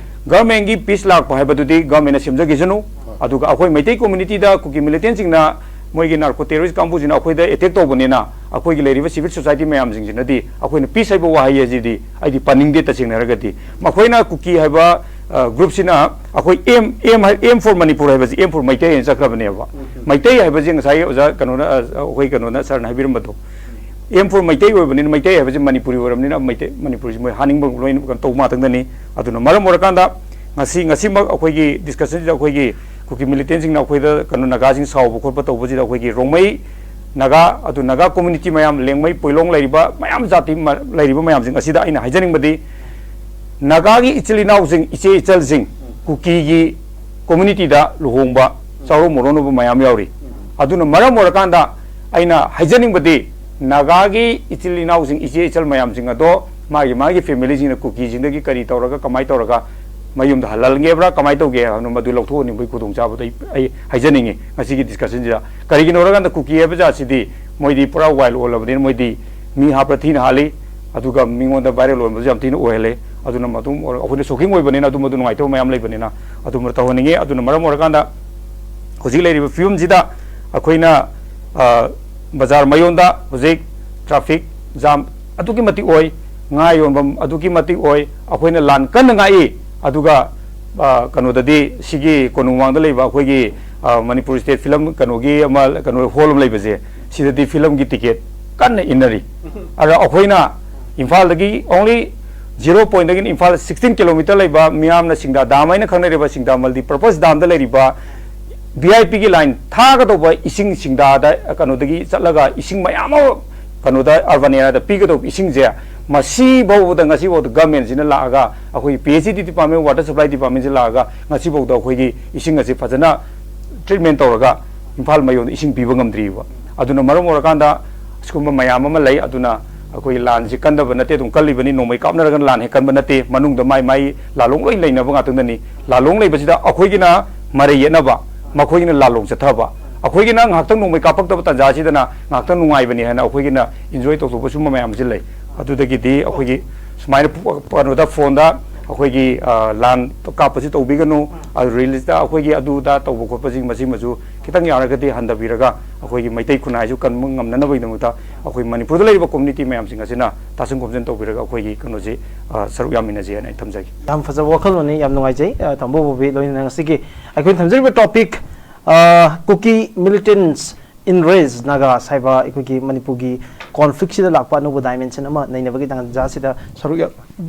government ꯀꯤ peace ꯂꯥꯛꯄ ꯍꯥꯏꯕꯗꯨꯗꯤ government ꯅ ꯁꯦꯝꯖꯈꯤꯁꯅꯨ꯫ ꯑꯗꯨꯒ ꯑꯩꯈꯣꯏ ꯃꯩꯇꯩ community ꯗ ꯀꯨꯀꯤ militant ꯁꯤꯡꯅ, ꯃꯣꯏꯒꯤ narco terrorist ꯀꯥꯡꯕꯨꯁꯤꯅ ꯑꯩꯈꯣꯏꯗ attack ꯇꯧꯕꯅꯤꯅ, ꯑꯩꯈꯣꯏꯒꯤ ꯂꯩꯔꯤꯕ civil society ꯃꯌꯥꯝꯁꯤꯡꯁꯤꯅꯗꯤ ꯑꯩꯈꯣꯏꯅ peace ꯍꯥꯏꯕ ꯋꯥꯍꯩ ꯑꯁꯤꯗꯤ ꯑꯩꯗꯤ ꯄꯟꯅꯤꯡꯗꯦ꯫ ꯇꯁꯦꯡꯅ ꯍꯥꯏꯔꯒꯗꯤ ꯃꯈꯣꯏꯅ ꯀꯨꯀꯤ ꯍꯥꯏꯕ, ꯑ, group ꯁꯤꯅ ꯑꯩꯈꯣꯏ M, M high-, M for Manipur ꯍꯥꯏꯕꯁꯤ M for ꯃꯩꯇꯩ ꯍꯥꯏꯅ ꯆꯠꯈ꯭ꯔꯕꯅꯦꯕ꯫ ꯃꯩꯇꯩ ꯍꯥꯏꯕꯁꯤ ꯉꯁꯥꯏ ꯑꯣꯖꯥ ꯀꯩꯅꯣꯅ, ꯑ, ꯑꯩꯈꯣꯏ ꯀꯩꯅꯣꯅ, sir ꯅ ꯍꯥꯏꯕꯤꯔꯝꯕꯗꯣ, M for ꯃꯩꯇꯩ ꯑꯣꯏꯕꯅꯤꯅ, ꯃꯩꯇꯩ ꯍꯥꯏꯕꯁꯤ ꯃꯅꯤꯄꯨꯔꯤ ꯑꯣꯏꯔꯕꯅꯤꯅ ꯃꯩꯇꯩ, ꯃꯅꯤꯄꯨꯔꯤꯁꯤ ꯃꯣꯏ ꯍꯥꯠꯅꯤꯡꯕ ꯂꯣꯏꯅ ꯀꯩꯅꯣ ꯇꯧꯕ ꯉꯥꯛꯇꯪꯗꯅꯤ꯫ ꯑꯗꯨꯅ ꯃꯔꯝ ꯑꯣꯏꯔꯀꯥꯟꯗ ꯉꯁꯤ, ꯉꯁꯤꯃꯛ ꯑꯩꯈꯣꯏꯒꯤ discussion ꯁꯤꯗ ꯑꯩꯈꯣꯏꯒꯤ ꯀꯨꯀꯤ militant ꯁꯤꯡꯅ ꯑꯩꯈꯣꯏꯗ ꯀꯩꯅꯣ ꯅꯥꯒꯥꯁꯤꯡ ꯁꯥꯎꯕ ꯈꯣꯠꯄ ꯇꯧꯕꯁꯤꯗ ꯑꯩꯈꯣꯏꯒꯤ ꯔꯣꯡꯃꯩ ꯅꯥꯒꯥ, ꯑꯗꯨ ꯅꯥꯒꯥ community ꯃꯌꯥꯝ, ꯂꯦꯡꯃꯩ, ꯄꯣꯏꯂꯣꯡ ꯂꯩꯔꯤꯕ ꯃꯌꯥꯝ ꯖꯥꯇꯤ ꯃ-, ꯂꯩꯔꯤꯕ ꯃꯌꯥꯝꯁꯤꯡ ꯑꯁꯤꯗ ꯑꯩꯅ ꯍꯥꯏꯖꯅꯤꯡꯕꯗꯤ, ꯅꯥꯒꯥꯒꯤ ꯏꯆꯤꯜ ꯏꯅꯥꯎꯁꯤꯡ, ꯏꯆꯦ ꯏꯆꯜꯁꯤꯡ ꯀꯨꯀꯤꯒꯤ community ꯗ ꯂꯨꯍꯣꯡꯕ, ꯆꯥꯎꯔꯣꯟ ꯃꯧꯔꯣꯟꯅꯕ ꯃꯌꯥꯝ ꯌꯥꯎꯔꯤ꯫ ꯑꯗꯨꯅ ꯃꯔꯝ ꯑꯣꯏꯔꯀꯥꯟꯗ ꯑꯩꯅ ꯍꯥꯏꯖꯅꯤꯡꯕꯗꯤ, ꯅꯥꯒꯥꯒꯤ ꯏꯆꯤꯜ ꯏꯅꯥꯎꯁꯤꯡ, ꯏꯆꯦ ꯏꯆꯜ ꯃꯌꯥꯝꯁꯤꯡ ꯑꯗꯣ ꯃꯥꯒꯤ ꯃꯥꯒꯤ family ꯁꯤꯡꯅ ꯀꯨꯀꯤꯁꯤꯡꯗꯒꯤ ꯀꯔꯤ ꯇꯧꯔꯒ, ꯀꯃꯥꯏꯅ ꯇꯧꯔꯒ ꯃꯌꯨꯝꯗ ꯍꯜꯍꯟꯒꯦꯕ꯭ꯔꯥ, ꯀꯃꯥꯏꯅ ꯇꯧꯒꯦ ꯍꯥꯏꯕꯅꯣ, ꯃꯗꯨ ꯂꯧꯊꯣꯛꯍꯟꯅꯤꯡꯕꯒꯤ ꯈꯨꯗꯣꯡꯆꯥꯕꯗꯣ ꯑꯩ, ꯑꯩ ꯍꯥꯏꯖꯅꯤꯡꯉꯤ ꯉꯁꯤꯒꯤ discussion ꯁꯤꯗ꯫ ꯀꯔꯤꯒꯤꯅꯣ ꯍꯥꯏꯔꯀꯥꯟꯗ ꯀꯨꯀꯤ ꯍꯥꯏꯕ ꯖꯥꯠꯁꯤꯗꯤ ꯃꯣꯏꯗꯤ ꯄꯨꯔꯥ wild ꯑꯣꯜꯂꯕꯅꯤꯅ ꯃꯣꯏꯗꯤ ꯃꯤ ꯍꯥꯞꯄ꯭ꯔꯥ ꯊꯤꯅ ꯍꯥꯠꯂꯤ, ꯑꯗꯨꯒ ꯃꯤꯉꯣꯟꯗ viral ꯑꯣꯟꯕꯁꯨ ꯌꯥꯝ ꯊꯤꯅ ꯑꯣꯏꯍꯜꯂꯦ꯫ ꯑꯗꯨꯅ ꯃꯗꯨꯝ ꯑꯣꯏꯔ-, ꯑꯩꯈꯣꯏꯅ ꯁꯣꯛꯀꯤꯡ ꯑꯣꯏꯕꯅꯤꯅ ꯑꯗꯨꯝꯕꯗꯨ ꯅꯨꯡꯉꯥꯏꯇꯕ ꯃꯌꯥꯝ ꯂꯩꯕꯅꯤꯅ ꯑꯗꯨꯝꯕ ꯇꯧꯍꯟꯅꯤꯡꯉꯤ꯫ ꯑꯗꯨꯅ ꯃꯔꯝ ꯑꯣꯏꯔꯀꯥꯟꯗ ꯍꯧꯖꯤꯛ ꯂꯩꯔꯤꯕ ꯐꯤꯕꯝꯁꯤꯗ ꯑꯩꯈꯣꯏꯅ, ꯑ, ꯕꯖꯥꯔ ꯃꯌꯣꯟꯗ ꯍꯧꯖꯤꯛ traffic jam ꯑꯗꯨꯛꯀꯤ ꯃꯇꯤꯛ ꯑꯣꯏ, ꯉꯥ ꯌꯣꯟꯐꯝ ꯑꯗꯨꯛꯀꯤ ꯃꯇꯤꯛ ꯑꯣꯏ, ꯑꯩꯈꯣꯏꯅ ꯂꯥꯟ ꯀꯟꯅ ꯉꯥꯛꯏ꯫ ꯑꯗꯨꯒ, ꯑ, ꯀꯩꯅꯣꯗꯗꯤ ꯁꯤꯒꯤ ꯀꯣꯅꯨꯡꯃꯥꯡꯗ ꯂꯩꯕ ꯑꯩꯈꯣꯏꯒꯤ, ꯑ, ꯃꯅꯤꯄꯨꯔ state film ꯀꯩꯅꯣꯒꯤ ꯑꯃ ꯀꯩꯅꯣ hall ꯑꯃ ꯂꯩꯕꯁꯦ, ꯁꯤꯗꯗꯤ film ꯒꯤ ticket ꯀꯟꯅ ꯏꯟꯅꯔꯤ꯫ ꯑꯗ ꯑꯩꯈꯣꯏꯅ ꯏꯝꯐꯥꯜꯗꯒꯤ only zero point ꯗꯒꯤꯅ Imphal sixteen kilometer ꯂꯩꯕ, ꯃꯤꯌꯥꯝꯅ ꯁꯤꯡꯗꯥ dam ꯍꯥꯏꯅ ꯈꯪꯅꯔꯤꯕ ꯁꯤꯡꯗꯥ multipurpose dam ꯗ ꯂꯩꯔꯤꯕ V I P ꯒꯤ line ꯊꯥꯒꯗꯧꯕ ꯏꯁꯤꯡ ꯁꯤꯡꯗꯥꯗ, ꯀꯩꯅꯣꯗꯒꯤ ꯆꯠꯂꯒ ꯏꯁꯤꯡ ꯃꯌꯥꯝ ꯑꯃ ꯀꯩꯅꯣꯗ urban area ꯗ ꯄꯤꯒꯗꯧꯕ ꯏꯁꯤꯡꯁꯦ ꯃꯁꯤ ꯐꯥꯎꯕꯗ ꯉꯁꯤ ꯐꯥꯎꯗ government ꯁꯤꯅ ꯂꯥꯛꯑꯒ, ꯑꯩꯈꯣꯏꯒꯤ P H E D department, water supply department ꯁꯤ ꯂꯥꯛꯑꯒ ꯉꯁꯤ ꯐꯥꯎꯗ ꯑꯩꯈꯣꯏꯒꯤ ꯏꯁꯤꯡ ꯑꯁꯤ ꯐꯖꯅ treatment ꯇꯧꯔꯒ ꯏꯝꯐꯥꯜ ꯃꯌꯣꯟꯗ ꯏꯁꯤꯡ ꯄꯤꯕ ꯉꯝꯗ꯭ꯔꯤꯕ꯫ ꯑꯗꯨꯅ ꯃꯔꯝ ꯑꯣꯏꯔꯀꯥꯟꯗ ꯁꯤꯒꯨꯝꯕ ꯃꯌꯥꯝ ꯑꯃ ꯂꯩ꯫ ꯑꯗꯨꯅ ꯑꯩꯈꯣꯏꯒꯤ ꯂꯥꯟꯁꯤ ꯀꯟꯗꯕ ꯅꯠꯇꯦ, ꯑꯗꯨꯝ ꯀꯜꯂꯤꯕꯅꯤ꯫ ꯅꯣꯡꯃꯩ ꯀꯥꯞꯅꯔꯒ ꯂꯥꯟ ꯍꯦꯛ ꯀꯟꯕ ꯅꯠꯇꯦ꯫ ꯃꯅꯨꯡꯗ ꯃꯥꯏ ꯃꯥꯏ ꯂꯥꯂꯣꯡ ꯂꯣꯏ ꯂꯩꯅꯕ ꯉꯥꯛꯇꯗꯅꯤ꯫ ꯂꯥꯂꯣꯡ ꯂꯩꯕꯁꯤꯗ ꯑꯩꯈꯣꯏꯒꯤꯅ ꯃꯔꯩ ꯌꯦꯠꯅꯕ, ꯃꯈꯣꯏꯒꯤꯅ ꯂꯥꯂꯣꯡ ꯆꯠꯊꯕ꯫ ꯑꯩꯈꯣꯏꯒꯤꯅ ꯉꯥꯏꯍꯥꯛꯇꯪ ꯅꯣꯡꯃꯩ ꯀꯥꯞꯄꯛꯇꯕ ꯇꯥꯟꯖꯥꯁꯤꯗꯅ ꯉꯥꯏꯍꯥꯛꯇꯪ ꯅꯨꯡꯉꯥꯏꯕꯅꯤ ꯍꯥꯏꯅ ꯑꯩꯈꯣꯏꯒꯤꯅ ꯏꯟꯖꯣꯏ ꯇꯧꯊꯣꯛꯄ ꯁꯨꯝꯕ ꯃꯌꯥꯝꯁꯤ ꯂꯩ꯫ ꯑꯗꯨꯗꯒꯤꯗꯤ ꯑꯩꯈꯣꯏꯒꯤ ꯁꯨꯃꯥꯏꯅ ꯐꯣ- ꯀꯩꯅꯣꯗ ꯐꯣꯟꯗ ꯑꯩꯈꯣꯏꯒꯤ ꯑ, ꯂꯥꯟ ꯀꯥꯞꯄꯁꯤ ꯇꯧꯕꯤꯒꯅꯨ, ꯑꯗꯨ ꯔꯤꯂꯤꯖꯇ ꯑꯩꯈꯣꯏꯒꯤ ꯑꯗꯨꯗ ꯇꯧꯕ ꯈꯣꯠꯄꯁꯤꯡ ꯃꯁꯤꯃꯁꯨ ꯈꯤꯇꯪ ꯌꯥꯔꯒꯗꯤ ꯍꯟꯊꯕꯤꯔꯒ ꯑꯩꯈꯣꯏꯒꯤ ꯃꯩꯇꯩ ꯈꯨꯟꯅꯥꯏꯁꯨ ꯀꯟꯕ ꯉꯝꯅꯅꯕꯒꯤꯗꯃꯛꯇ ꯑꯩꯈꯣꯏ ꯃꯅꯤꯄꯨꯔꯗ ꯂꯩꯔꯤꯕ ꯀꯝꯃ꯭ꯌꯨꯅꯤꯇꯤ ꯃꯌꯥꯝꯁꯤꯡ ꯑꯁꯤꯅ ꯇꯥꯁꯤꯟ ꯈꯣꯝꯖꯤꯟ ꯇꯧꯕꯤꯔꯒ ꯑꯩꯈꯣꯏꯒꯤ ꯀꯩꯅꯣꯁꯤ ꯑ, ꯁꯔꯨꯛ ꯌꯥꯃꯤꯟꯅꯁꯤ ꯍꯥꯏꯅ ꯑꯩ ꯊꯝꯖꯒꯦ꯫ ꯌꯥꯝ ꯐꯖꯕ ꯋꯥꯈꯜꯂꯣꯟꯅꯤ, ꯌꯥꯝ ꯅꯨꯡꯉꯥꯏꯖꯩ꯫ ꯑ, ꯇꯥꯃꯣ ꯕꯣꯕꯤ, ꯂꯣꯏꯅꯅ ꯉꯁꯤꯒꯤ ꯑꯩꯈꯣꯏꯅ ꯊꯝꯖꯔꯤꯕ ꯇꯣꯄꯤꯛ, ꯑ, ꯀꯨꯀꯤ ꯃꯤꯂꯤꯇꯦꯟꯁ ꯏꯟ ꯔꯦꯖ ꯅꯥꯒꯥꯁ ꯍꯥꯏꯕ ꯑꯩꯈꯣꯏꯒꯤ ꯃꯅꯤꯄꯨꯔꯒꯤ ꯀꯣꯟꯐ꯭ꯂꯤꯛꯁꯤꯗ ꯂꯥꯛꯄ ꯑꯅꯧꯕ ꯗꯥꯏꯃꯦꯟꯁꯟ ꯑꯃ ꯅꯩꯅꯕꯒꯤ ꯇꯥꯟꯖꯥꯁꯤꯗ ꯁꯔꯨꯛ ꯌꯥ-,